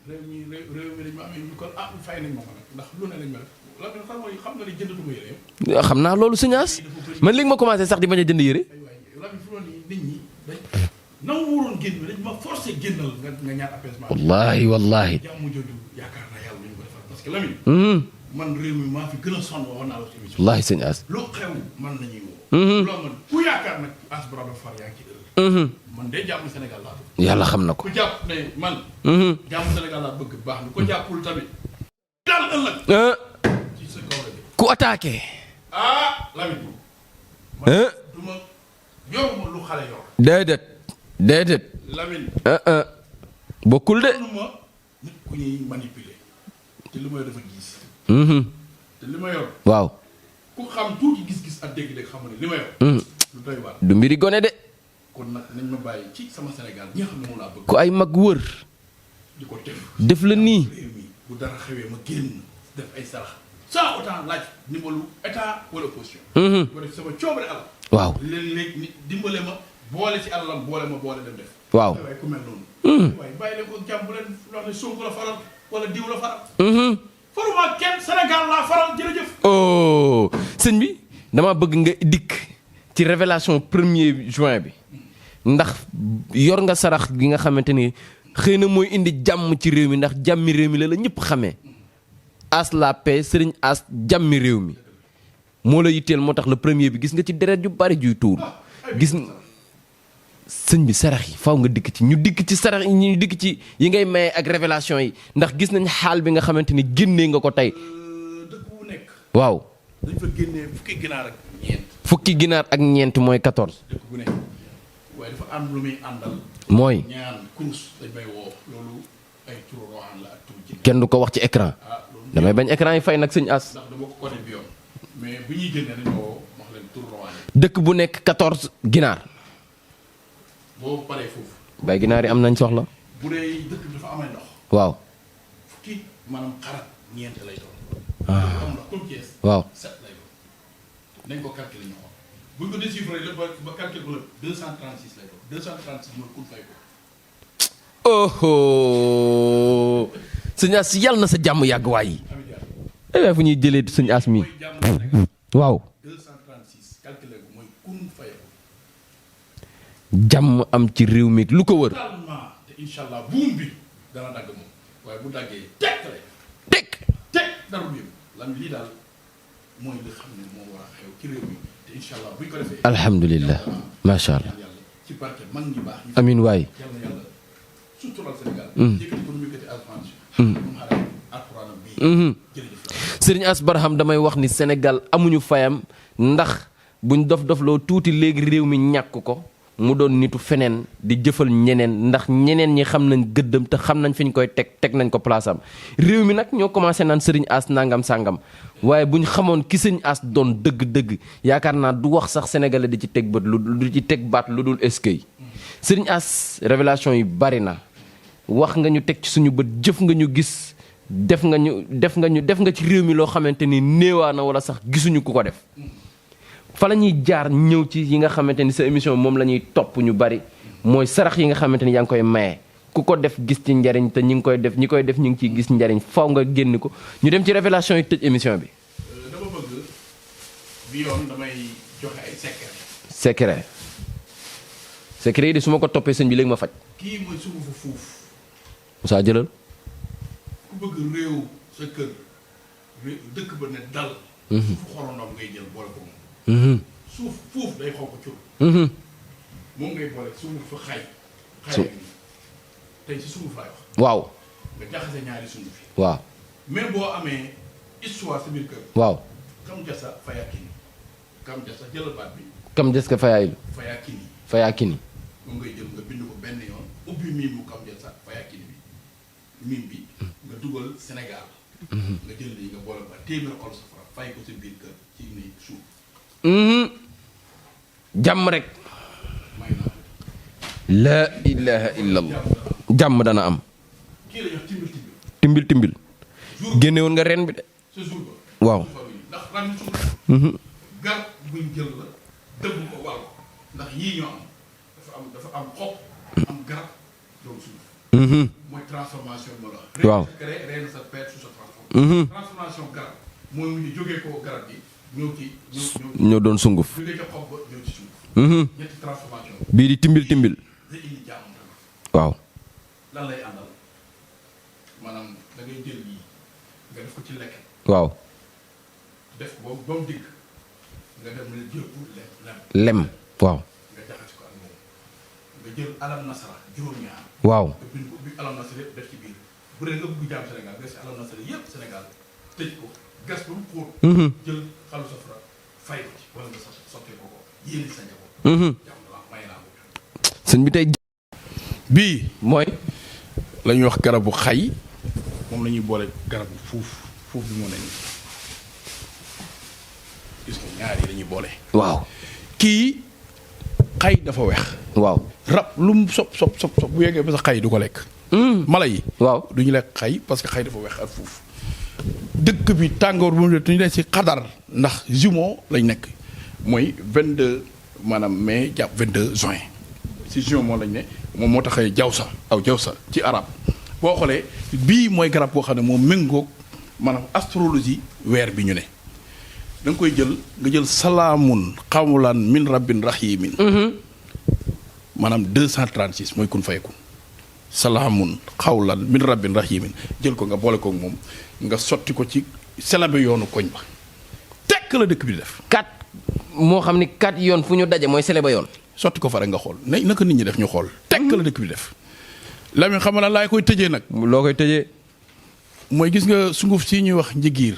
réew mi dañ ma amee ñu kon fay nañ ma ko nag ndax lu ne lañ ma def la xam mooy xam nga ni jëndatuma yére. xam naa loolu Señaas man léegi ma commencé sax di bañ a jënd yére. la fi doon nit ñi dañ nangu waroon génn dañ ma forcé génnal nga ñaan apaisement. wallaahi. jàmm jooju yaakaar naa yàlla ñu ko defal parce que Lamine. man réew mi maa fi gën a sonn waxoon naa la ci émission. wallaahi sëñ As. lu xew man nañuy woo. loo man ku yaakaar nag As Barham Far yaa ngi ci heure. man de jàmm Sénégal laa bëgg. yàlla xam na ko. ku jàpp ne man. jàmm Sénégal laa bëgg baax na ko jàppul tamit. daal ëllëg. ci sa kaw la de. ku attaqué. Lamine. man du ma yoruma lu xale yor. déedéet. Lamine. bokkul de. yoruma nit ku ñuy manipuler. te li ma yor dafa gis. te li ma yor. waaw. ku xam tuuti gis-gis ak dégg-dégg xam ne li ma yor. lu doy waar. du mbiri gone de. kon nag nañ ma bàyyi ci sama Sénégal ñi nga xam ne moom laa bëgg. ku ay mag wër. di ko def la nii. réew mi bu dara xewee ma génn def ay sarax sans autant laaj ndimbalu état wala opposition. ko def sama coobare alal. waaw léeg-léeg nit dimbale ma boole ci alalam boole dem def. waaw waaye ku mel noonu. waaye bàyyi leen ko jàmm bu leen wax ne Sonko la faral wala diw la faral. faruma kenn Sénégal laa faral jërëjëf. oh sëñ bi dama bëgg nga dikk ci révélation 1er juin bi ndax yor nga sarax gi nga xamante ni xëy na mooy indi jàmm ci réew mi ndax jàmmi réew mi la ñëpp xamee As la paix sëriñ As jàmmi réew mi moo la yitteel moo tax le premier bi gis nga ci deret yu bari juy tuur gis sëñ bi sarax yi faw nga dikk ci ñu dikk ci sarax yi ñu dikk ci yi ngay maye ak révélation yi ndax gis nañ xaal bi nga xamante ni génnee nga ko tey. dëkk bu nekk. waaw. dañ fa génnee fukki ginaar ak ñeent. fukki ginaar ak ñeent mooy 14. dëkk bu nekk waaye dafa am lu muy àndal. mooy. ñaan kurus dañ may woo loolu ay turu roxaan la ak turu jinne. kenn du ko wax ci écran. damay bañ écran yi fay nag sëñ As. ndax dama ko côté bi yoon mais bu ñuy génnee dañoo woo wax leen turu roxaan. dëkk bu nekk 14 ginaar. boo paree foofu. bay ginaar yi am nañ soxla. bu dee dëkk bi dafa amay ndox. waaw. fukki maanaam xarat ñeent lay doon. am ndox comme Thiès. waaw. 7 lay doon nañ ko calculer ñu xool buñ ko déchiffrer lépp ba calculer ko lépp 236 lay doon 236 mooy kun fay ko. oh sëñ As yàlla na sa jàmm yàgg waay yi. fu ñuy jëlee sëñ As mi. waaw. 236 calculer ko mooy kun fay ko. jàmm am ci réew mi lu ko wër. totalement te incha allah buum bi dana dagg moom waaye bu daggee teg lay teg dara du yëngu lan lii daal mooy li xam ne moo war a xew ci réew mi te incha allah buñ ko defee. alhamdulilah macha allah. yàlla ci barke mag ñi baax. amiin waay. yàlla yàlla sutural Sénégal. yëkkati ko nu mu yëkkati alxuraan bii. Sëriñ As Barham damay wax ni Sénégal amuñu fayam ndax buñ dof-dofloo tuuti léegi réew mi ñàkk ko. mu doon nitu feneen di jëfal ñeneen ndax ñeneen ñi xam nañ gëddam te xam nañ fi ñu koy teg nañ ko place am réew mi nag ñoo commencé naan sëriñ As nangam sàngam waaye bu ñu xamoon ki sëñ As doon dëgg-dëgg yaakaar naa du wax sax sénégalais di ci teg bët lu ci teg baat lu dul eskay sëriñ As révélation yi bari na wax nga ñu teg ci suñu bët jëf nga ñu gis def nga ci réew mi loo xamante ni néewaa na wala sax gisuñu ku ko def. fa la ñuy jaar ñëw ci yi nga xamante ni sa émission moom la ñuy topp ñu bari mooy sarax yi nga xamante ni yaa ngi koy maye ku ko def gis ci njariñ te ñi koy def ñu ngi ciy gis njariñ faw nga génn ko ñu dem ci révélation yi tëj émission bi. dama bëgg bi yoon damay joxe ay secret yi de su ma ko toppee sëñ bi léegi ma faj. kii mooy sungufu fuuf. Moussa jëlal. ku bëgg réew sa kër dëkk ba ne dal. suufu xorondom ngay jël boole ko moom. suuf fuuf day xaw ko cur. moom ngay boole sunguf fa xay. xay tey si sunguf laay wax. waaw. nga jaxase ñaari sunguf yi. waaw. même boo amee histoire sa biir kër. waaw. kam jasa fayakini. kam jasa jëlal baat bi. kam des ka fayaayilu. fayakini. fayakini. moom ngay jël nga bind ko benn yoon ubbi miim mu kam jasa fayakini bi miim bi nga dugal Sénégal. nga jël lii nga boole ba téeméer ol safara fay ko sa biir kër ci ni suuf. jàmm rek. la ilaha illallah. jàmm dana am. kii la jox timbil timbil. génne woon nga ren bi de. sa jour ba. waaw. ndax ren suuf. garab buñ jël la dëbb ko wàll ndax yii ñoo am dafa am xob am garab doom suuf. mooy transformation moo la. waaw ren sa perte su sa transformation. transformation garab mooy mu ñu jógee ko garab gi. ñoo doon sunguf. ñetti transformation. bii di timbil. da indi jàmm tamit. waaw. lan lay àndal maanaam da ngay jël lii nga def ko ci lekk. waaw. def ko ba mu digg nga dem jël lem waaw. nga jaxase ko ak moom nga jël alam nasara juróom-ñaar. waaw nga bind ko bi alam nasara yëpp def ci biir bu dee nga bëgg jaam Sénégal nga si alam nasara yëpp Sénégal tëj ko gas ba mu xóot. jël xalu safara fay ko ci wala nga sottee ko yéene sa njaboot. jàmm la may naa ko. sëñ bi tey. bii mooy. la ñuy wax garabu xay moom la ñuy boole garabu fuuf bi moo ne nii gis nga ñaar yi la ñuy boole. waaw. kii xay dafa weex. waaw. rab lu mu sob bu yeggee ba sa xay du ko lekk. mala yi. waaw du ñu lekk xay parce que xay dafa weex ak fuuf. dëkk bi tàngoor bu mu ne ñu ne ci xadar ndax jumeau lañ nekk mooy 22 maanaam mai jàpp 22 juin ci juin moo lañ ne moom moo taxee jawsa ci arab boo xoolee bii mooy garab boo xam ne moom méngoog maanaam astrologie weer bi ñu ne da nga koy jël nga jël salaamun xawlan min rabbin rahimin maanaam 236 mooy kun fayakun salaamun xawlan min rabbin rahimin jël ko nga boole koog moom nga sotti ko ci selabe yoonu koñ ba tekk la dëkk bi di def. 4 moo xam ni 4 yoon fu ñu daje mooy selabe yoon. sotti ko fa rek nga xool naka nit ñi def ñu xool tekk la dëkk bi def. Lamine xam nga laay koy tëjee nag. loo koy tëjee. mooy gis nga sunguf si ñuy wax njigiir.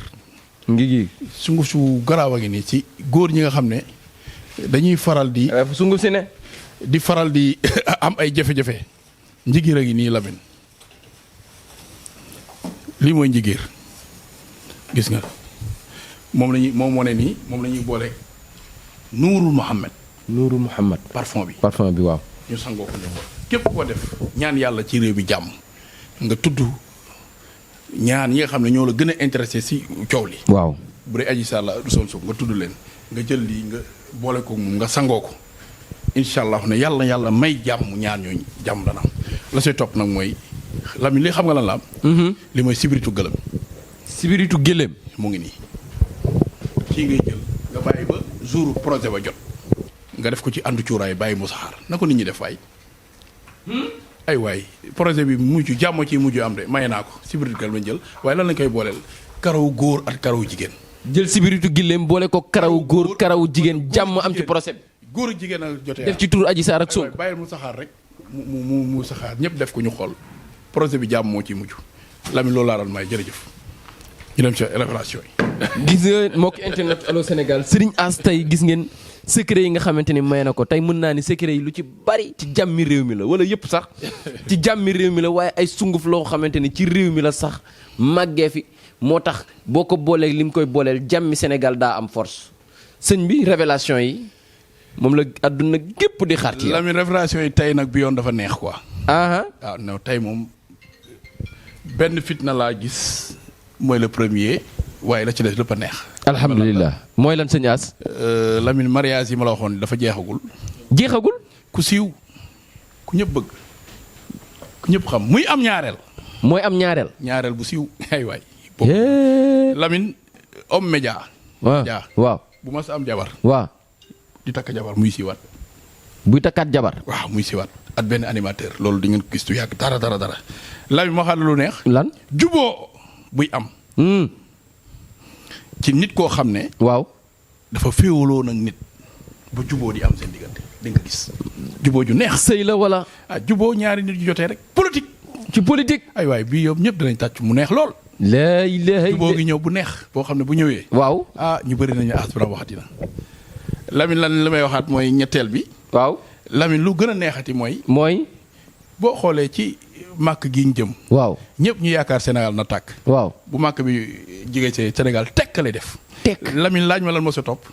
sunguf su garaaw a ngi nii ci góor ñi nga xam ne dañuy faral di. sunguf si ne. di faral di am ay jafe-jafe. njigiir a ngi nii Lamine lii mooy njigiir gis nga moom moo ne nii moom la ñuy boole nuurul Muhammad parfum bi waaw. ñu sangoo ko ñu ko képp koo def ñaan yàlla ci réew mi jàmm nga tudd ñaan yi nga xam ne ñoo la gën a intéressé si coow li. waaw bu dee Adji Sarr la du Sonko nga tudd leen nga jël lii nga boole ko moom nga sangoo ko incha allah ne yàlla may jàmm ñaan ñooñu jàmm dana am la say topp nag mooy Lamine li xam nga lan la am. li mooy sibiritu gëlëm. sibiritu gëlëm. mu ngi nii kii ngay jël nga bàyyi ba jour projet ba jot nga def ko ci àndu cuuraay bàyyi mu saxaar na ko nit ñi def waay. ay waay projet bi mujj jàmm ci mujj am de maye naa ko sibiritu gëlëm lañ jël waaye lan lañ koy booleel karaw góor ak karaw jigéen. jël sibiritu gëlëm boole ko karaw góor karaw jigéen jàmm am ci projet bi. góor ak jigéen a jotee def ci tur Adji Sarr ak Sonko. bàyyil mu saxaar rek mu saxaar ñëpp def ko ñu xool projet bi jàmm moo ciy mujj Lamine loolu laa doon may jërëjëf ñu dem ci révélation yi. gis nga mbokk internet Allô Sénégal Serigne As tey gis ngeen secret yi nga xamante ni may na ko tey mën naa ni secret yi lu ci bari ci jàmmi réew mi la wala yëpp sax ci jàmmi réew mi la waaye ay sunguf loo xamante ni ci réew mi la sax màggee fi moo tax boo ko boolee li mu koy booleel jàmmi Sénégal daa am force sëñ bi révélation yi moom la àdduna gépp di xaar ci Lamine révélation yi tey nag bi yoon dafa neex quoi. waaw non tey moom benn fitna laa gis mooy le premier waaye la ci des lépp a neex. alhamdulilah mooy lan sëñ As. Lamine mariage yi ma la waxoon dafa jeexagul. jeexagul. ku siiw ku ñëpp bëgg ku ñëpp xam muy am ñaareel. mooy am ñaareel. ñaareel bu siiw ay waay. Lamine homme média. waaw bu ma sa am jabar. waaw. di takk jabar muy siiwaat. buy takkaat jabar. waaw muy siiwaat at benn animateur loolu di ngeen ko gis tu yàgg dara. Lamine ma xam lu neex. lan juboo buy am. ci nit koo xam ne. waaw. dafa féewaloo nag nit ba juboo di am seen diggante di nga gis. juboo ju neex. sëy la wala. juboo ñaari nit yu jotee rek politique. ci politique. ay waay bii yow ñëpp dinañ tàcc mu neex lool. léegi juboo gi ñëw bu neex. boo xam ne bu ñëwee. waaw ñu bëri nañu asbara waxati na. Lamine lan la may waxaat mooy ñetteel bi. waaw Lamine lu gën a neexati mooy. boo xoolee ci màkk gi ñu jëm. waaw ñëpp ñu yaakaar Sénégal na tàkk. waaw bu màkk bi jigéen see Sénégal tekk lay def. tekk Lamine laaj ma lan moo sa topp.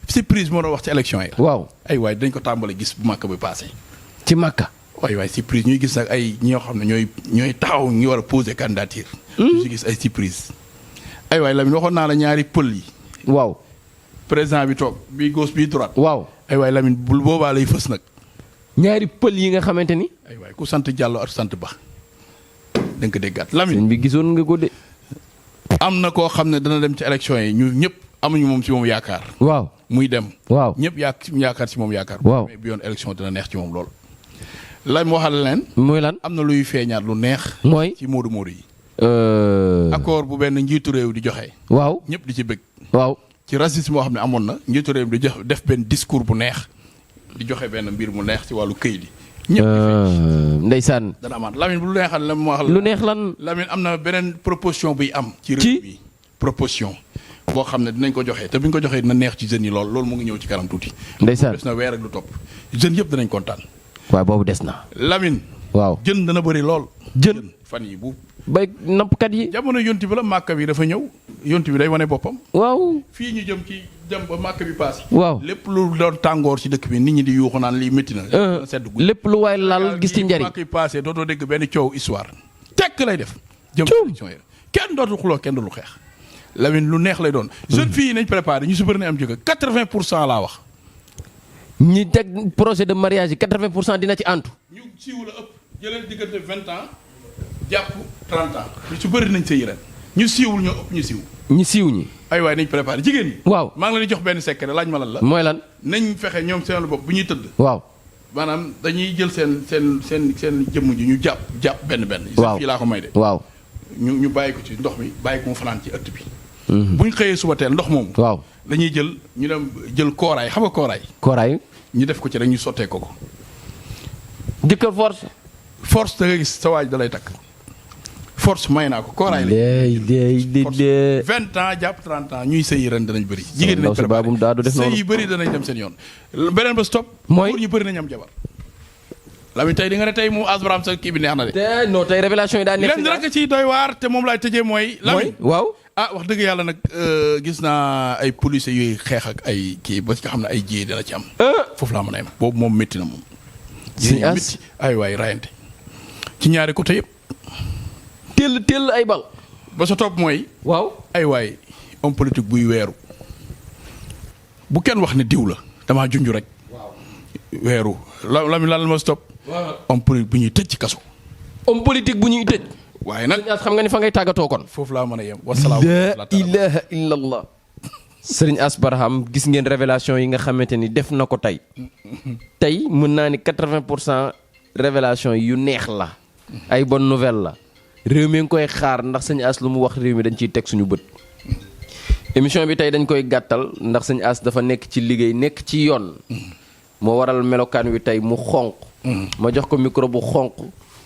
surprise moo doon wax ci élection yi. waaw ay waay dañ ko tàmbale gis bu màkk bi passé. ci màkka. waay surprise ñuy gis nag ay ñoo xam ne ñooy taxaw ñu war a poser candidature. ñu si gis ay surprise. ay waay Lamine waxoon naa la ñaari pël yi. waaw. président bi toog bii gauche bii droite. waaw ay waay Lamine bul boobaa lay fës nag. ñaari pël yi nga xamante ni. ay waay ku sant Diallo ak sant Ba. da nga ko déggaat Lamine sëñ bi gisoon nga ko de. am na koo xam ne dana dem ci élection yi ñu ñëpp amuñu moom ci moom yaakaar. waaw muy dem. waaw ñëpp yaakaar ci moom yaakaar. waaw mais bi yoon élection dina neex ci moom lool. lan moo waxal leen. mooy lan am na luy feeñaat lu neex. mooy ci moodu yi. accord bu benn njiitu réew di joxe. waaw ñëpp di ci bëgg. waaw ci racisme moo xam ne amoon na njiitu réew mi di def benn discours bu neex di joxe benn mbir mu neex ci wàllu këyit yi. ñëpp ndeysaan. dana amaat Lamine bu lu neexal la mu wax la. lu neex lan. Lamine am na beneen proposition buy am. ci réew mi proposition. boo xam ne dinañ ko joxe te bu ñu ko joxee dina neex ci jeunes yi loolu mu ngi ñëw ci kanam tuuti. ndeysaan des na weer ak lu topp jeunes yëpp danañ kontaan. waaw boobu des na. Lamine. waaw jën dana bëri lool. jën fan yi bu. bay nappkat yi. jamono yonti bi la màkk bi dafa ñëw yonti bi day wane boppam. waaw fii ñu jëm ci dem ba màkk bi paase. waaw lépp lu doon tàngoor ci dëkk bi nit ñi di yuuxu naan lii métti na. sedd guy lépp lu waay laal gis ci njariñ. màkk bi paase dootoo dégg benn coow histoire. tekk lay def. jëm élection yi kenn dootul xuloo kenn du lu xeex. Lamine lu neex lay doon. jeune fille yi nañ préparé ñu si bëri na am jóge 80% laa wax. ñi teg projet de mariage yi 80% dina ci antu. ñu siiw la ëpp jëlee diggante 20 ans jàpp 30 ans. ñu si bëri nañ sëy ren ñu siiwul ñoo ëpp ñu siiw. ñi siiw ñi. ay waay nañ préparé jigéen ñi. waaw maa ngi leen di jox benn secret laaj ma lan la. mooy lan. nañ fexe ñoom seen bopp bu ñuy tëdd. waaw maanaam dañuy jël seen jëmm ji ñu jàpp benn. waaw fii laa ko may de. waaw ñu bàyyi ko ci ndox mi bàyyi ko mu fanaan ci ëtt bi. bu ñu xëyee suba teel ndox moomu. waaw dañuy ñu dem jël kooraay xam nga kooraay. kooraay. ñu def ko ci rek ñu sottee ko. jëkkër force da nga gis sa waaj da lay takk. force may naa ko kooraay la. 20 ans jàpp 30 ans ñuy sëyi ren danañ bëri. jigéen ñi nañ préparé sëy yi bëri danañ dem seen yoon. beneen ba stop. mooy góor ñu bëri nañ am jabar. Lamine tey di nga ne tey moom Asbaram sa kii bi neex na de. te non tey révélation yi daa neex. leen rek ciy doy waar te moom laay tëjee mooy. Lamine waaw. wax dëgg yàlla nag gis naa ay policiers yuy xeex ak ay kii ba nga xam ne ay jiyee dina ci am. foofu laa mën a yem boobu moom métti na moom. si as ay waay rayante ci ñaari côté yëpp. teel ay bal. ba sa topp mooy. waaw ay waay homme politique buy weeru bu kenn wax ne diw la damaa junj rek. weeru Lamine lan la ma stop. homme politique bu ñuy tëj ci kaso. homme politique bu ñuy tëj. waaye nag xam nga ni fa ngay tàggatoo kon. foofu laa mën a yem wasalaam. la ilaha illallah. Serigne Ass Barham gis ngeen révélation yi nga xamante ni def na ko tey. tey mën naa ni 80% révélation yu neex la. ay bonne nouvelle la. réew mi ngi koy xaar ndax sëñ Ass lu mu wax réew mi dañ ciy teg suñu bët. émission bi tey dañ koy gàttal ndax sëñ Ass dafa nekk ci liggéey nekk ci yoon. moo waral melokaan wi tey mu xonq. ma jox ko micro bu xonq.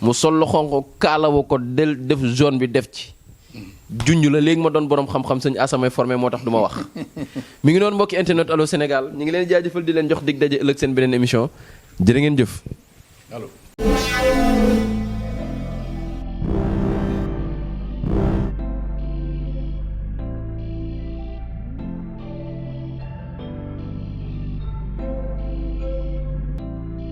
mu sol lu xonq kaalawu ko def zone bi def ci. junj la léegi ma doon borom xam-xam sëñ Ass may formé moo tax du ma wax. mi ngi noonu mbokki internet Allô Sénégal ñu ngi leen jaajëfal di leen jox dig daje ëllëg seen beneen émission jërë ngeen jëf. allo.